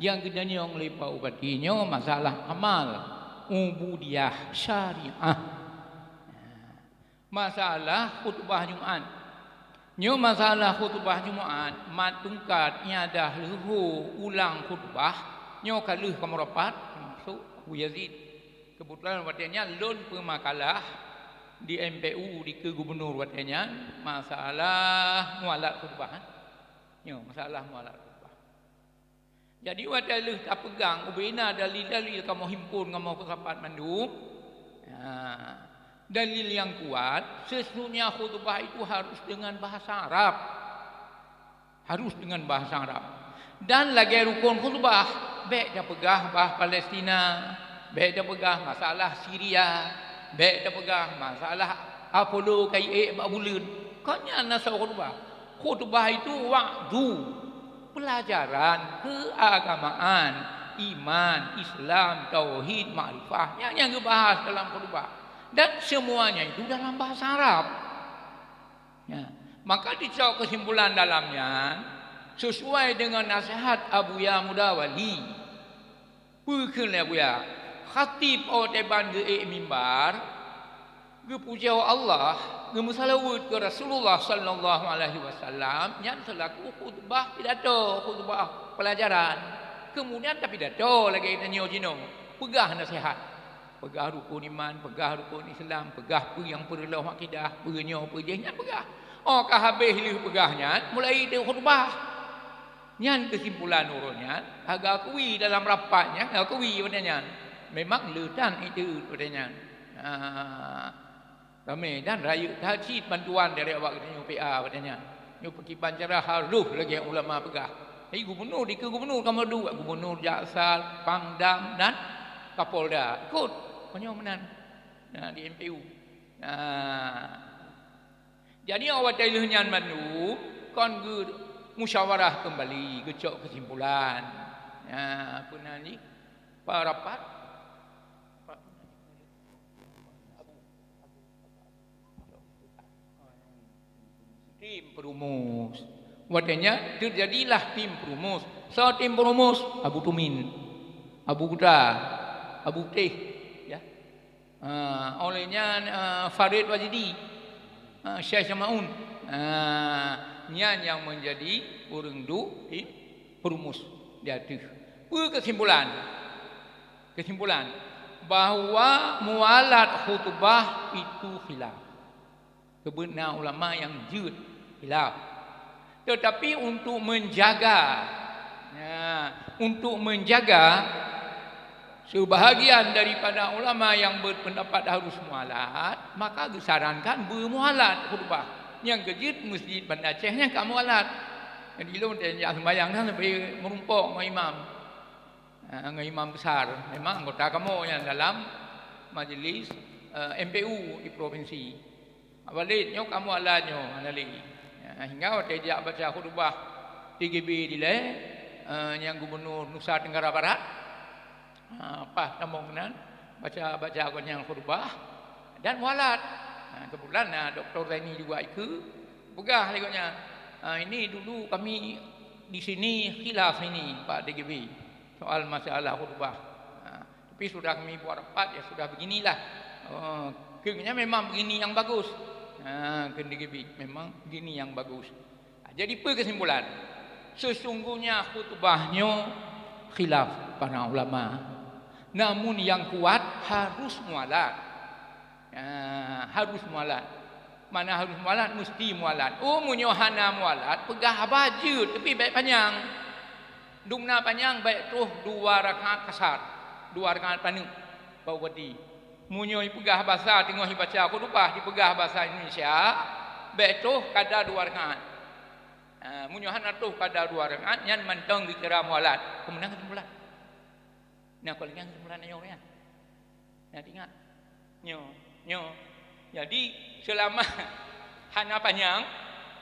Nyang geutanyong lé Pak Bupati nyoe masalah amal, ubudiyah, syariah. Masalah khutbah Jumat. Nyoe masalah khutbah Jumat, mat tungkat iadah leuho ulang khutbah, nyoe ka lheueh kamoe rapat, teumasok Abu Yazid. Keubeutulan watée nyan lôn peumakalah di M P U dikeue gubunur watée nyan, masalah mualat khutbah. Nyoe masalah mualat khutbah. Jadi watée lheueh tapeugang ubena dalil-dalil kamoe himpon kamoe peusapat mandum. Ha, dalil nyang kuat, sesungguhnya khutbah itu harus dengan bahasa Arab. Harus dengan bahasa Arab. Dan lagée rukon khutbah, bék tapeugah bah Palestina, bék tapeugah masalah Syria, bék tapeugah masalah Apollo kayée bak buleuen. Kon nyan na soe khutbah. Khutbah itu wa'zu, pelajaran keagamaan, iman, Islam, tauhid, makrifah. Nyang nyang geubahas dalam khutbah. Dan semuanya itu dalam bahasa Arab. Ya. Maka dicok kesimpulan dalam nyan sesuai dengan nasihat Abuya Muda Wali. Peue kheun lé Abuya? Khatib watée ban geuék mimbar, geupujoe Allah, geumeusalaweuet keu Rasulullah sallallahu alaihi wasallam, nyan seulaku khutbah pidato, khutbah pelajaran. Keumudian tapidato lagée tanyoe jinoe, peugah nasihat. Peugah rukun iman, peugah rukun Islam, peugah peue nyang peureulôh akidah, peue nyoe peue jih nyan peugah. Oh ka habéh lheueh peugah nyan, mulai khutbah. Nyan keusimpulan uroe nyan, ka geuakui dalam rapat nyan, geuakui bak nyan. Memang le tan ieuteut bak nyan. Ha. Ramé dan rayeuk that cit bantuan dari awak geutanyoe P A bak nyan. Nyoe peukiban cara harôh lagée ulama peugah. Hai gubunur dikeue gubunur kamoe duek, gubunur Jaksal, Pangdam dan Kapolda. Ikot. Meunyoe meunan. Nah, di M P U. Nah. Jadi awak watée lheueh nyan mandum kon geu musyawarah keumbali, geucok keusimpulan. Nah, peue nan jih? Parapat. Tim perumus. Watée nyan teujadilah tim perumus. Soe tim perumus? Abu Tumin, Abu Kuta, Abu Teh, ya. Ha, oleh nyan, ha, Farid Wajidi, ha, Syekh Samaun. Ha, nyan nyang menjadi ureuëng duek tim perumus di ateueh. Peue kesimpulan? Kesimpulan bahwa mualat khutbah itu khilaf. Keubeuna ulama nyang jeuet khilaf. Tetapi untuk menjaga, ya, untuk menjaga sebahagian daripada ulama yang berpendapat harus mualat, maka disarankan bermualat khutbah. Nyang keujeuet, Masjid Banda Aceh nyan ka mualat. Jadi lôn teuh jak seumayang nyan leubeh meurumpok ngon imam. Ah, ngon imam besar. Memang anggota kamoe nyang dalam majlis, eh, M P U di provinsi. Walid nyoe ka mualat nyoe, hana lé. Ah, hingga watèe jak baca khutbah T G B dilèe, eh, nyang gubernur Nusa Tenggara Barat, ah, paih tamong nan, baca-baca gobnyan khutbah dan mualat. Ah, keubeutulan na Doktor Zaini juga ikeu, peugah lé gobnyan, "Ah, ini dulu kami di sini khilaf ini, Pak T G B, soal masalah khutbah. Ah, tapi sudah kami buat rapat, ya sudah beginilah." Oh, keu gobnyan memang begini yang bagus. Ah, keu T G B, memang begini yang bagus. Jadi, peue kesimpulan? Sesungguhnya khutbah nyoe khilaf para ulama. Namun nyang kuat harus mualat. Ah, harus mualat. Mana harus mualat? Mesti mualat. Oh, meunyoe hana mualat, peugah haba jeuet, tapi bèk panyang. Dumna panyang, bèk troh dua rakaat kasar, dua rakaat paneuk, bak bati. Meunyoe jipeugah basa teungoh jibaca khutbah, jipeugah basa Indonesia, bèk troh kada dua rakaat. Ha, meunyoe hana troh kada dua rakaat, nyan mantong geukira mualat. Keumeunang kesimpulan. Nah, paléng kesimpulan nyoe nyan. Nah, ingat. Nyoe, nyoe. Jadi, seulama hana panyang,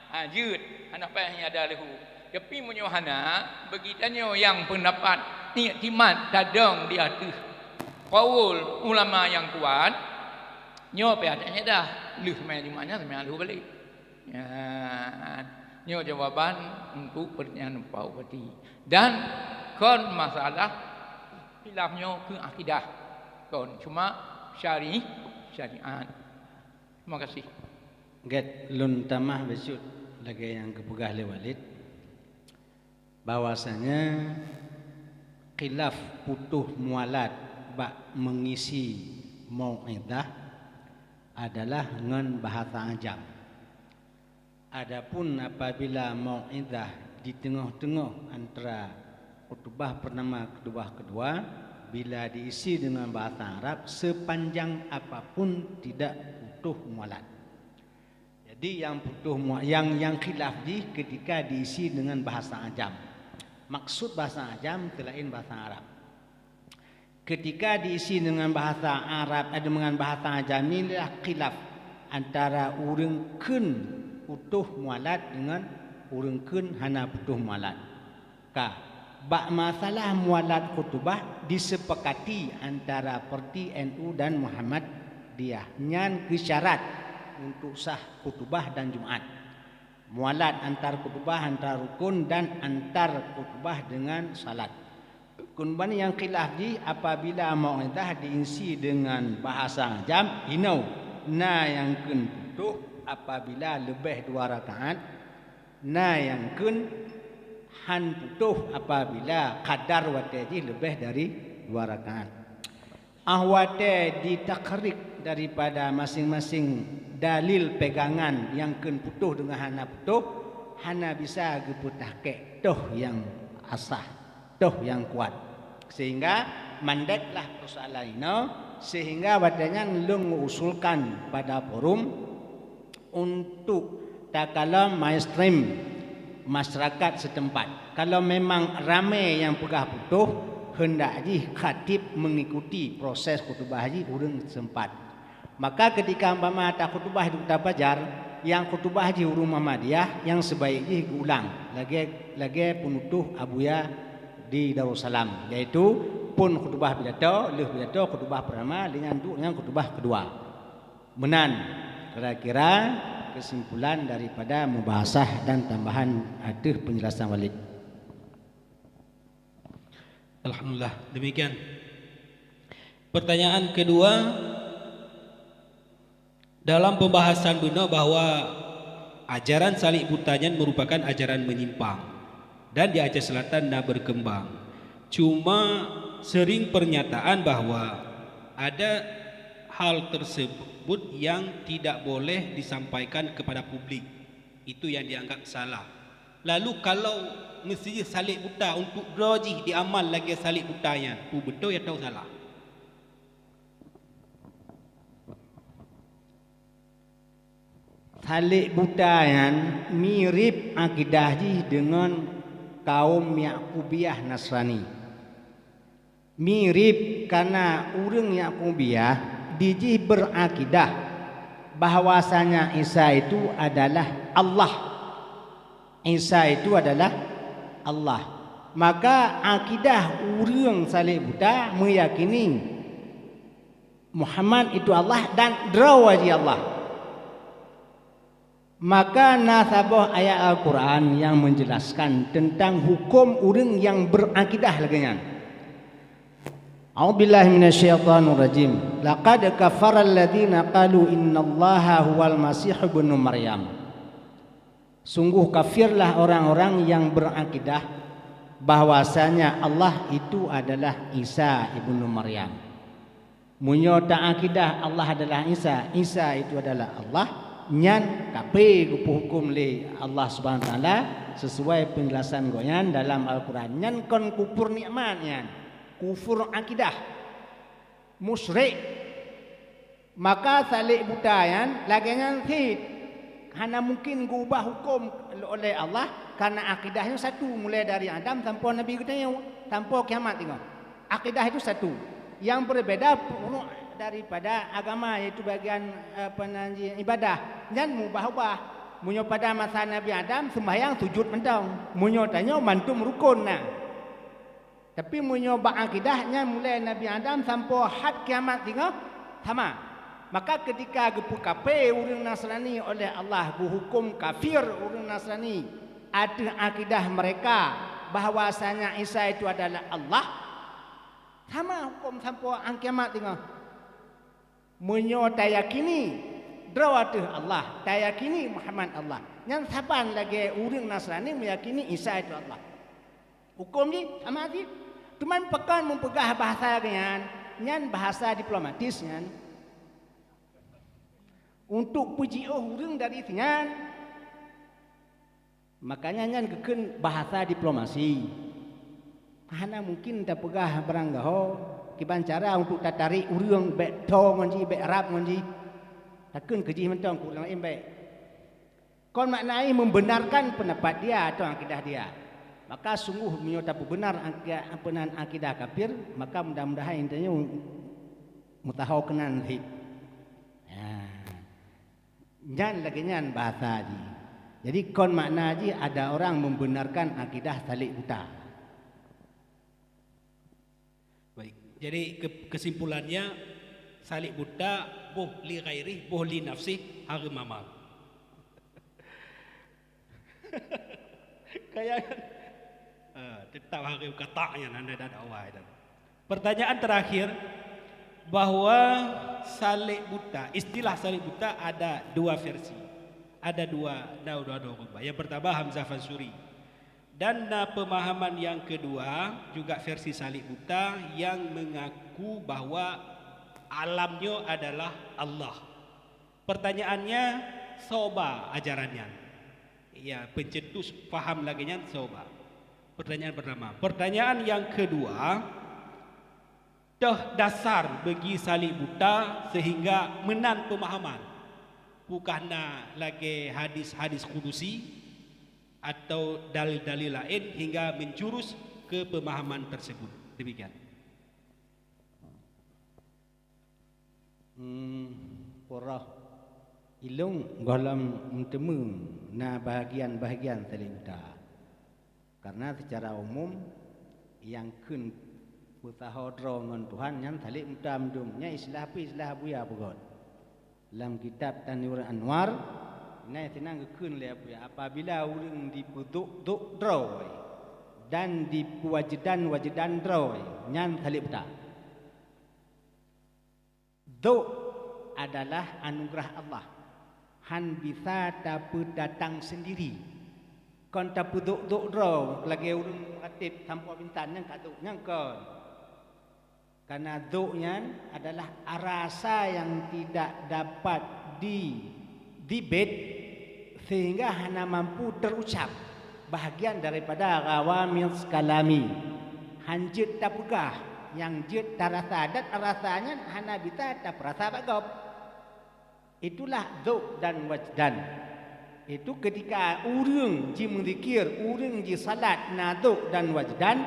ha, jeuet, hana payah nyada leuhu. Tapi meunyoe hana, bagi tanyoe nyang peundapat iktimat tadong di ateueh kaul ulama nyang kuat, nyoe payah tanyadah, lheueh seumayang Jumat nyan seumayang leuhu balek. Nyan, nyoe jawaban untuk pertanyaan Pak Bupati. Dan kon masalah khilaf nyoe keu akidah. Kon, cuma syari-, syariat. Terima kasih. Gét, lôn tamah bacut lagèe nyang geupeugah lé Walid, bahwasanya khilaf putôh mualat bak meungisi mau'izah adalah ngon bahasa ajam. Adapun apabila mau'izah di teungoh-teungoh antara khutbah pertama, khutbah kedua, bila diisi dengan bahasa Arab, sepanjang apapun tidak putôh mualat. Jadi, yang putôh mua-, yang, yang khilaf jih ketika diisi dengan bahasa ajam. Maksud bahasa ajam selain bahasa Arab. Ketika diisi dengan bahasa Arab, eh, dengan bahasa ajam, inilah khilaf antara ureueng kheun putôh mualat dengan ureueng kheun hana putôh mualat. Ka, bak masalah mualat khutubah disepakati antara parti N U dan Muhammadiyah. Nyan keu syarat untuk sah khutubah dan Jumat. Mualat antar khutubah, antar rukun dan antar khutubah dengan salat. Keumudian nyang khilaf jih apabila mau'izah diisi dengan bahasa ajam, hinoe, na nyang kheun putôh apabila leubeh dua rakaat, na nyang kheun han putôh apabila kadar watèe jih leubeh dari dua rakaat. Óh watèe ditakhrij daripada maséng-maséng dalil pegangan nyang kheun putôh deungon hana putôh, hana bisa geupeutahkèk toh nyang asah, toh nyang kuat. Sehingga mandeklah persoalan inoe, sehingga watèe nyan lôn mengusulkan pada forum untuk takalon mainstream masyarakat setempat. Kalau memang ramé nyang peugah putôh, heundak jih khatib mengikuti proses khutubah jih ureueng setempat. Maka ketika umpama takhutubah di Kota Banjar, nyang khutubah jih ureueng Muhammadiyah, nyang sebaik jih geuulang lagèe, lagèe penutuh Abuya di Darussalam, yaitu phôn khutubah pidato, lheueh pidato khutubah pertama, lheueh nyan duek ngon khutubah keudua. Meunan kira-kira kesimpulan daripada mubahasah dan tambahan ateueh penjelasan Walid. Alhamdulillah, demikian. Pertanyaan kedua, dalam pembahasan bunoe bahwa ajaran salib buta nyan merupakan ajaran menyimpang dan di Aceh Selatan na berkembang. Cuma sering pernyataan bahwa ada hal tersebut yang tidak boleh disampaikan kepada publik. Itu yang dianggap salah. Lalu kalau meusti salib buta untuk droe jih diamal lagèe salib buta nyan, peue beutôi atawa salah? Salek buta nyan mirip akidah jih deungon kaum Yakubiyah Nasrani. Mirip, karena ureuëng Yakubiyah dijih berakidah bahwasanya Isa itu adalah Allah. Isa itu adalah Allah. Maka akidah ureuëng salek buta meyakini Muhammad itu Allah dan droe jih Allah. Maka na saboh ayat Al-Quran yang menjelaskan tentang hukum ureuëng yang berakidah lagée nyan. A'udzubillahi minasyaitonirrajim. Laqad kafaral ladzina qalu innallaha huwal masih ibnu Maryam. Sungguh kafirlah orang-orang yang berakidah bahwasanya Allah itu adalah Isa ibnu Maryam. Meunyoe taakidah Allah adalah Isa, Isa itu adalah Allah, nyan kape geupeuhukum lé Allah Subhanahu Wa Taala sesuai penjelasan gobnyan dalam Al-Quran. Nyan kon kufur nikmat nyan, kufur akidah, musyrik. Maka salek buta nyan lagée nyan cit, hana mungkin geubah hukum oleh Allah, karena akidahnya satu, mulai dari Adam sampoe Nabi geutanyoe, sampoe kiamat singoh. Akidah itu satu. Yang berbeda puruk daripada agama, yaitu bagian, eh, apa nan jih, ibadah. Nyan mubah-ubah. Meunyoe pada masa Nabi Adam, sembahyang sujud mantong. Meunyoe tanyoe mantom rukon na. Tapi meunyoe bak akidah nyan mulai Nabi Adam sampoe hat kiamat singoh sama. Maka ketika geupeukape ureuëng Nasrani oleh Allah, geuhukum kafir ureuëng Nasrani ateueh akidah mereka bahwasanya Isa itu adalah Allah, sama hukum sampoe han kiamat singoh. Meunyoe tayakini droe ateueh Allah, tayakini Muhammad Allah, nyan saban lagée ureuëng Nasrani meyakini Isa itu Allah. Hukum jih sama cit. Teuma pakon meupeugah bahasa lagée nyan, nyan bahasa diplomatis nyan. Untuk peujiôh ureuëng dari sinyan. Makanya nyan geukheun bahasa diplomasi. Hana mungkin tapeugah barang gaho kiban cara untuk tatarék ureuëng bék toe ngon jih, bék rab ngon jih. Takheun keu jih mantong keu ureuëng laén bék. Kon makna jih membenarkan pendapat dia atau akidah dia. Maka sungguh meunyoe tapeubeunar aki-, apa nan akidah kafir, maka mudah-mudahan tanyoe meusaho keunan cit. Ya. Nyan lagée nyan bahasa jih. Jadi kon makna jih ada orang membenarkan akidah salek buta. Baik. Jadi ke-, kesimpulannya, salek buta boh li ghairih, boh li nafsih, hareuem amal. Kaya kan? Eh, tetap hareuem katak nyan, hana ada dakwah dan. Pertanyaan terakhir, bahwa salek buta, istilah salek buta ada dua versi. Ada dua, ada dua, dua rupa. Yang pertama Hamzah Fansuri. Dan na pemahaman yang kedua, juga versi salek buta yang mengaku bahwa alamnya adalah Allah. Pertanyaannya, soe ba ajaran nyan? Ya, pencetus paham lagée nyan soe ba. Pertanyaan pertama. Pertanyaan yang kedua, toh dasar bagi salek buta sehingga meunan pemahaman. Bukan na lagée hadis-hadis kudusi atau dalil-dalil lain hingga menjurus ke pemahaman tersebut. Demikian. Hmm, peurah ilong gohlom meuteumé na bahagian-bahagian salek buta. Karena secara umum, nyang kheun peusaho droe ngon Tuhan nyan salek buta mandum. Nyan istilah pih istilah Abuya peugöt. Lam kitab Tanwirul Anwar, na sinan geukheun lé Abuya, apabila ureuëng dipeudok-dok droe dan dipeuwajedan-wajedan droe, nyan salek buta. Dok adalah anugerah Allah. Han bisa tapeudatang sendiri. Kon tapeudok-dok droe lagée ureuëng meuratéb sampoe bintang nyang ka dok, nyang kon. Karena dok nyan adalah rasa yang tidak dapat di dibet sehingga hana mampu terucap, bahagian daripada ghawamidh kalami. Han jeuet tapeugah, nyang jeuet tarasa, dan rasa nyan hana bisa tapeurasa bak gob. Itulah dzauq dan wajdan. Itu ketika ureuëng jimeuzikir, ureuëng jisalat na dzauq dan wajdan,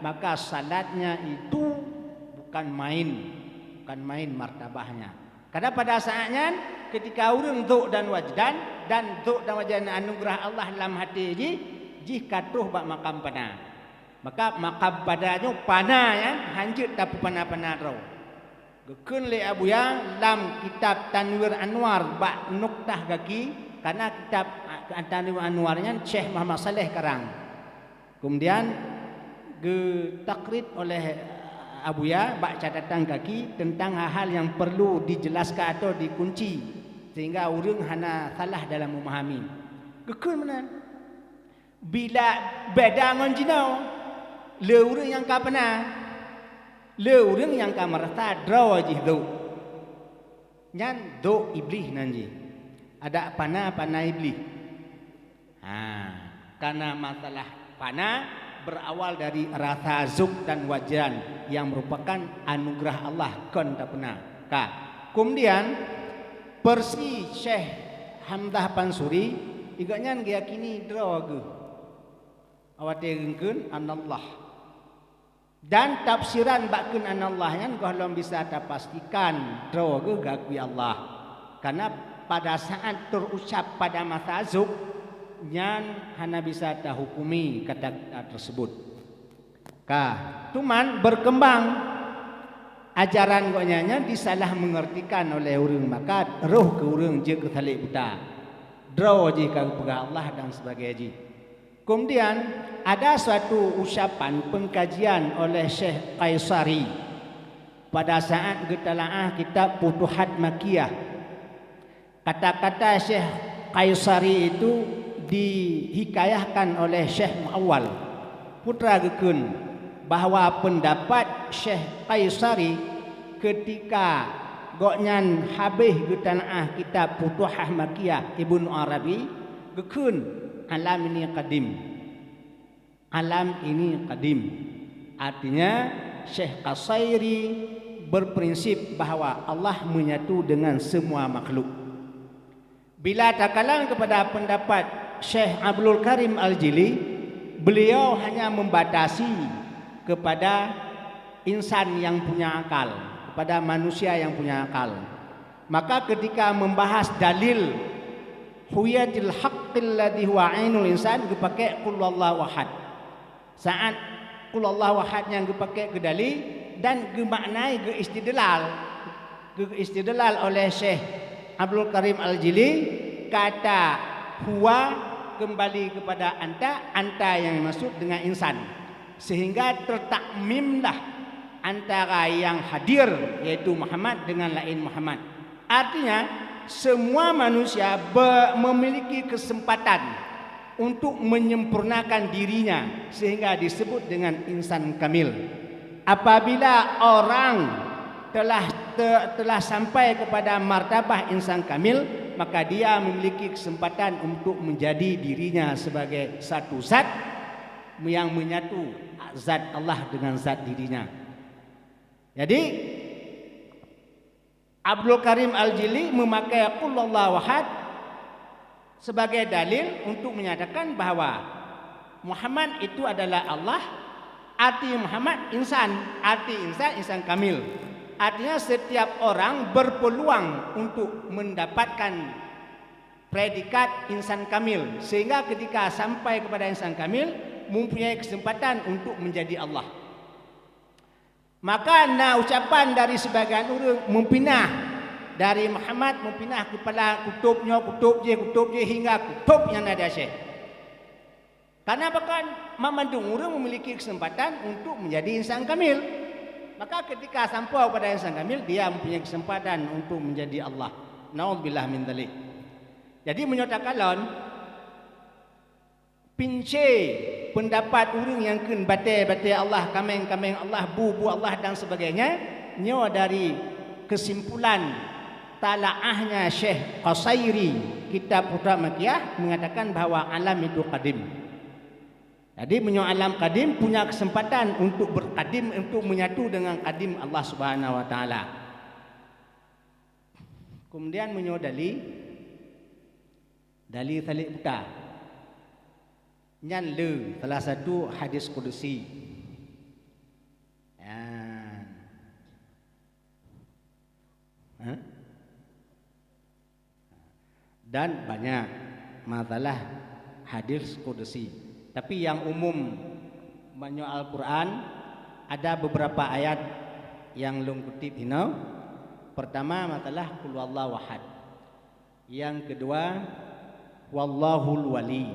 maka salatnya itu bukan main, bukan main martabahnya. Karena pada saat nyan, ketika ureuëng dzauq dan wajdan, dan dzauq dan wajdan anugerah Allah lam hati jih, jih ka troh bak makam pana. Maka makam pana nyoe pana nyan hanjeuet tapeupana-pana droe. Geukheun lé Abuya lam kitab Tanwir Anwar bak nuktah gaki, karena kitab Tanwir Anwar nyan Syekh Muhammad Saleh karang. Kemudian geutakrid oleh Abuya bak catatan kaki tentang hal-hal yang perlu dijelaskan atau dikunci, sehingga ureuëng hana salah dalam memahami. Geukheun meunan. Bila beda ngon jinoe, le ureuëng nyang ka pana, le ureuëng nyang ka meurasa droe jih dzauq. Nyan dzauq Iblih nan jih. Adak pana, pana Iblih. Ha, karena masalah pana berawal dari rasa dzauq dan wajdan yang merupakan anugerah Allah kon tapeuna. Ka. Kemudian, versi Syekh Hamzah Pansuri, gobnyan geuyakini droe geuh. Awate geukheun anallah. Dan tafsiran bak kheun anallah nyan gohlom bisa tapastikan droe geuh geukui Allah. Karena pada saat terucap pada masa dzauq, nyan hana bisa tahukumi kata-kata tersebut. Ka, cuman berkembang ajaran gobnyan nyan disalah mengertikan oleh ureuëng, maka roh keu ureuëng jeuet keu salek buta. Droe jih ka geupeugah Allah dan sebagainya jih. Kemudian, ada suatu ucapan pengkajian oleh Syekh Qaisari pada saat geutalaah kitab Futuhat Makkiyah. Kata-kata Syekh Qaisari itu dihikayahkan oleh Syekh Muawwal. Putra geukheun bahwa pendapat Syekh Qaisari ketika gobnyan habéh geutalaah kitab Futuhat Makkiyah Ibnu Arabi, geukheun, "Alam ini kadim." Alam ini kadim. Artinya, Syekh Qasairi berprinsip bahwa Allah menyatu dengan semua makhluk. Bila takalon kepada pendapat Syekh Abdul Karim Al-Jili, beliau hanya membatasi kepada insan yang punya akal, kepada manusia yang punya akal. Maka ketika membahas dalil huwiyatil haqqil ladzi huwa ainul insan, geupakai qul huwallahu ahad. Saat qul huwallahu ahad nyang geupakai keu dali dan geumaknai geuistidlal, geuistidlal oleh Syekh Abdul Karim Al-Jili, kata huwa kembali kepada anta, anta yang dimaksud dengan insan. Sehingga tertakmimlah antara yang hadir, yaitu Muhammad, dengan lain Muhammad. Artinya, semua manusia be-, memiliki kesempatan untuk menyempurnakan dirinya, sehingga disebut dengan insan kamil. Apabila orang telah te-, telah sampai kepada martabah insan kamil, maka dia memiliki kesempatan untuk menjadi dirinya sebagai satu zat yang menyatu zat Allah dengan zat dirinya. Jadi, Abdul Karim Al-Jili memakai qul huwallahu ahad sebagai dalil untuk menyatakan bahwa Muhammad itu adalah Allah, arti Muhammad insan, arti insan, insan kamil. Artinya, setiap orang berpeluang untuk mendapatkan predikat insan kamil, sehingga ketika sampai kepada insan kamil, mempunyai kesempatan untuk menjadi Allah. Maka na ucapan dari sebagian ureuëng meupinah dari Muhammad, meupinah kepala kutub nyoe, kutub jih, kutub jih, hingga kutub nyang na di Aceh. Karena bahkan mamandum ureuëng memiliki kesempatan untuk menjadi insan kamil. Maka ketika sampai pada insan kamil, dia mempunyai kesempatan untuk menjadi Allah. Naudzubillah min dzalik. Jadi, meunyoe takalon, pince pendapat ureuëng nyang kheun batée-batée Allah, kaméng-kaméng Allah, bu-bu Allah dan sebagainya, nyoe dari kesimpulan talaahnya Syekh Qasairi, kitab Futuhat Makkiyah, mengatakan bahwa alam itu kadim. Jadi, meunyoe alam kadim punya kesempatan untuk berkadim, untuk menyatu dengan kadim Allah Subhanahu wa Taala. Kemudian meunyoe dali, dali salek buta. Nyan le salah satu hadis kudusi. Nyan. Ha? Dan banyak masalah hadis kudusi. Tapi yang umum meunyoe Al-Quran, ada beberapa ayat yang lôn kutip hino. Pertama, masalah Qul Huwallahu Ahad. Yang kedua, Wallahul Wali.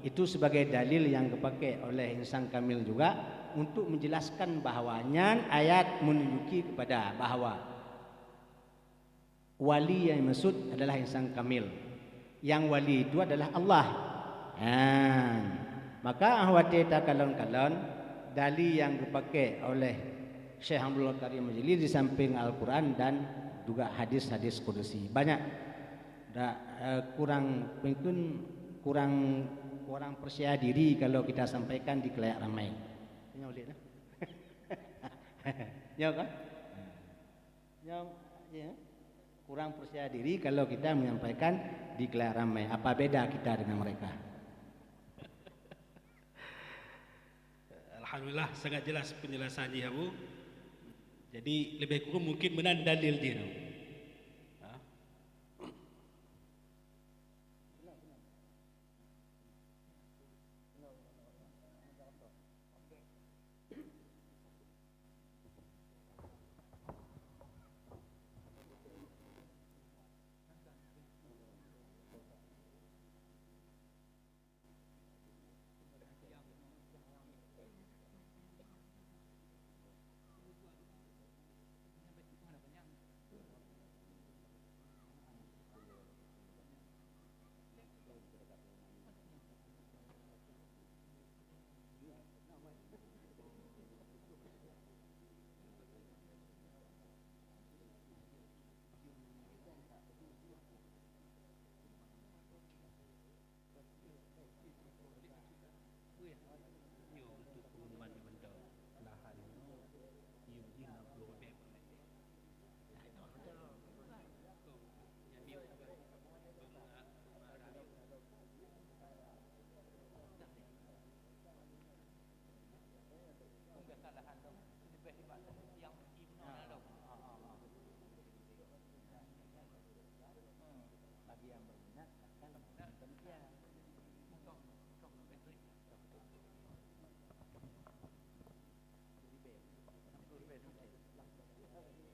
Itu sebagai dalil yang dipakai oleh insan kamil juga untuk menjelaskan bahwa nyan ayat menunjuki kepada bahwa wali yang dimaksud adalah insan kamil. Yang wali itu adalah Allah. Ha. Maka ah watée takalon-kalon dali yang dipakai oleh Syekh Abdul Karim Majli di samping Al-Quran dan juga hadis-hadis kudusi. Banyak. Dak, eh, kurang, mungkin kurang, kurang percaya diri kalau kita sampaikan di kalayak ramai. Nyoe lé dah. Nyoe kan? Nyoe, ya. Kurang percaya diri kalau kita menyampaikan di kalayak ramai. Apa beda kita dengan mereka? Alhamdulillah, sangat jelas penjelasan jih, Abu. Jadi, lebih kurang mungkin meunan dalil jih tu. Ha?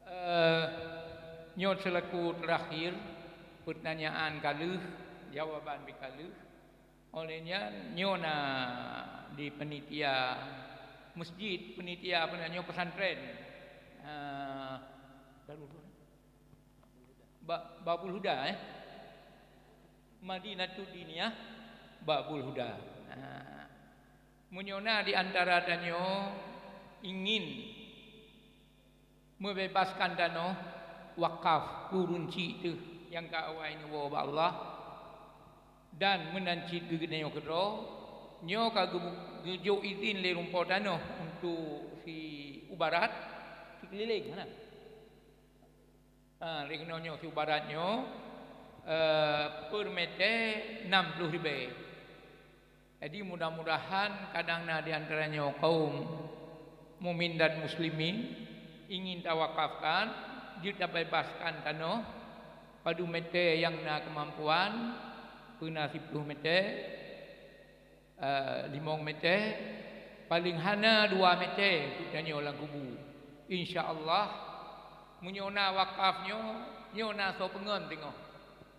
Eh, nyoe seulaku terakhir, peutanyaan ka lheueh, jawaban pih ka lheueh. Oleh nyan, nyoe na di panitia masjid, panitia apa na nyoe, pesantren. Eh, Darul Ba-, Babul Huda, eh? Madinatud Diniyah Babul Huda. Nah, meunyoe na di antara tanyoe ingin meubebaskan tanoh wakaf keu ureueng chik teuh nyang ka awai neuwoe bak Allah, dan meunan cit geuneuk keudroe, nyoe ka geu-, geujok idhin lé rumoh tanoh untuk si ubarat sikeulileng, hana? Ha, lé keunoe nyoe siubarat nyoe, eh, per mete nam ploh ribèe. Jadi, mudah-mudahan kadang na di antara nyoe kaum mukmin dan muslimin ingin tawakafkan, jeuet tabebaskan tanoh, padum mete nyang na keumampuan, peue na siploh mete, eh, limong mete, paleng hana dua mete untuk tanyoe lam kubu. Insya Allah, meunyoe na wakaf nyoe, nyoe na soe peungon teungoh.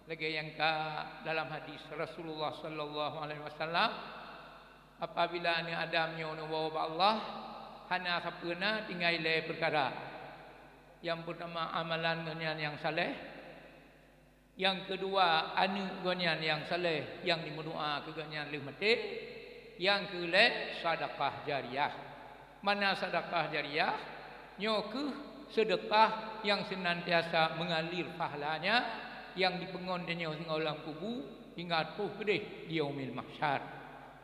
Lagèe nyang ka dalam hadis Rasulullah sallallahu alaihi wasallam, apabila aneuk Adam nyoe neuwoe bak Allah, hana sapeue na, tinggai lhèe peukara. Nyang peutama, amalan geuhnyan nyang saleh, nyang keudua, aneuk geuhnyan nyang saleh nyang jimeudoa keu geuhnyan lheueh maté. Nyang keulhèe, sedekah jariyah. Makna sedekah jariyah, nyoe kheueh sedekah nyang seunantiasa meungalir pahalanya, nyang jipeungon tanyoe singoh lam kubu hingga troh keudeh di Yaumil Mahsyar.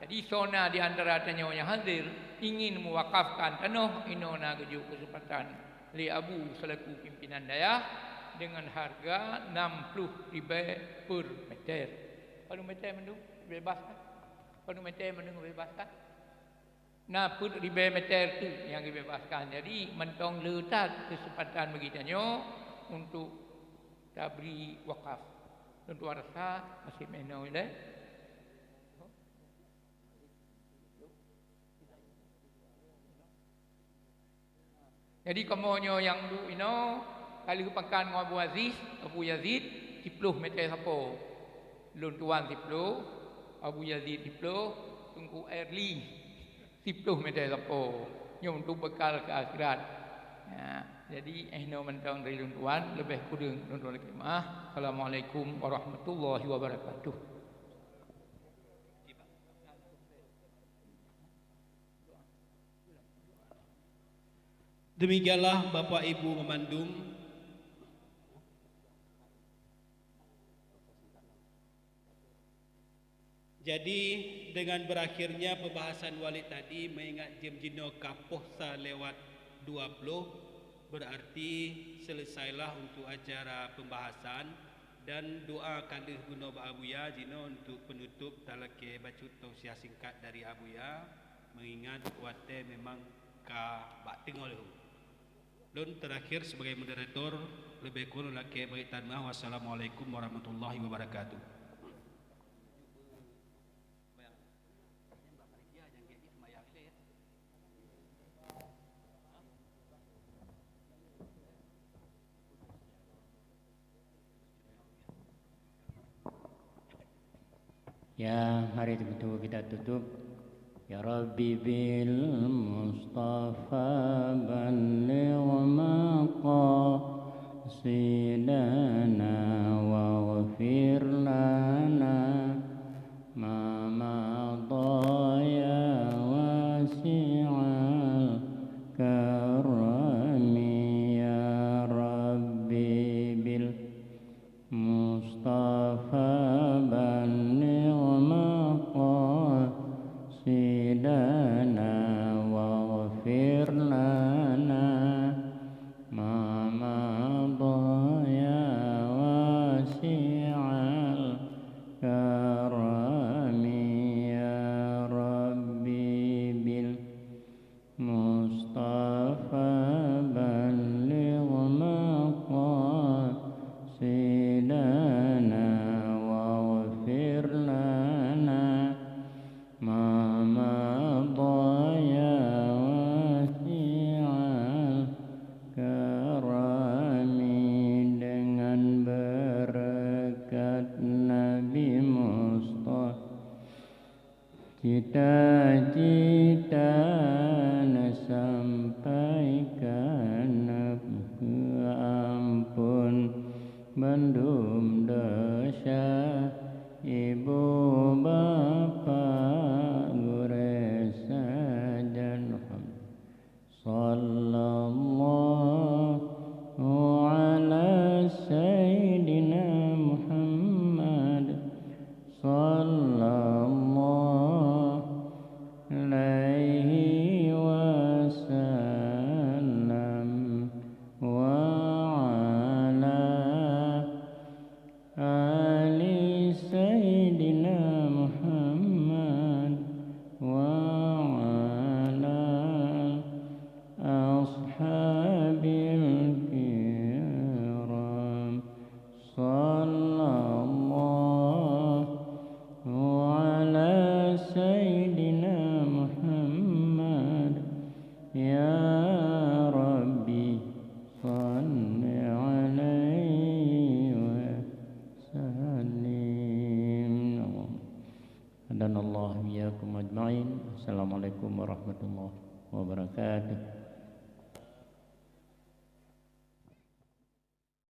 Jadi, soe na di antara tanyoe nyang hadir ingin meuwakafkan tanoh, inoe na geujok keuseumpatan lé Abu seulaku pimpinan dayah, dengan harga enam puluh ribèe per meter. Padum meter mandum bebas kan? Padum meter mandum bebas kan? Na peuet ribèe meter teuk nyang geubebaskan. Jadi, mantong le that keuseumpatan bagi tanyoe untuk tabri wakaf. Lôn tuan rasa masih meunoe ilèe. Jadi, kamoe nyoe nyang duek inoe, ka lheueh pakat ngon Abu Aziz, Abu Yazid, siploh meter sapo. Lôn tuan siploh, Abu Yazid siploh, Teungku Erli siploh meter sapo. Nyoe untuk bekal keu akhirat. Ya, jadi, eh, nyoe mantong dari lôn tuan, leubeh kureueng lôn tuan lakèe meu'ah. Assalamualaikum warahmatullahi wabarakatuh. Demikianlah Bapak Ibu meumandum. Jadi, dengan berakhirnya pembahasan Walid tadi, mengingat jam jinoe ka poh sa lewat dua puluh, berarti selesailah untuk acara pembahasan dan doa ka lheueh geunoe bak Abuya jinoe untuk penutup talakèe bacut tausiah singkat dari Abuya, mengingat watèe memang ka bak teungoh lheueh. Lôn terakhir sebagai moderator, leubeh kureueng lakèe bri tan meu'ah. Wassalamualaikum warahmatullahi wabarakatuh. Ya, mari kita tutup. Ya Rabbi bil Mustafa balligh maqasidana waghfir lana ma madha ya wasi'al karami. Ya Rabbi bil Mustafa balligh maqasidana waghfir lana ma madha ya wasi'al karami. Ya Rabbi bil Mustafa balligh maqasidana waghfir lana ma madha ya wasi'al karami. Dengan berkat Nabi Mustafa, cita-cita na sampaikan, ampôn bandum desya ibu bapak gurèe sajan. Sallallahu ala sayyidina Muhammad, sallallahu alaihi wasallam, wa ala ali sayyidina Muhammad wa ala ashabil kiram. Sallallahu ala sayyidina Muhammad. Ya Rabbi, salli alaihi wa sallim. Hadanallahu wa iyyakum ajma'in. Assalamualaikum warahmatullahi wabarakatuh.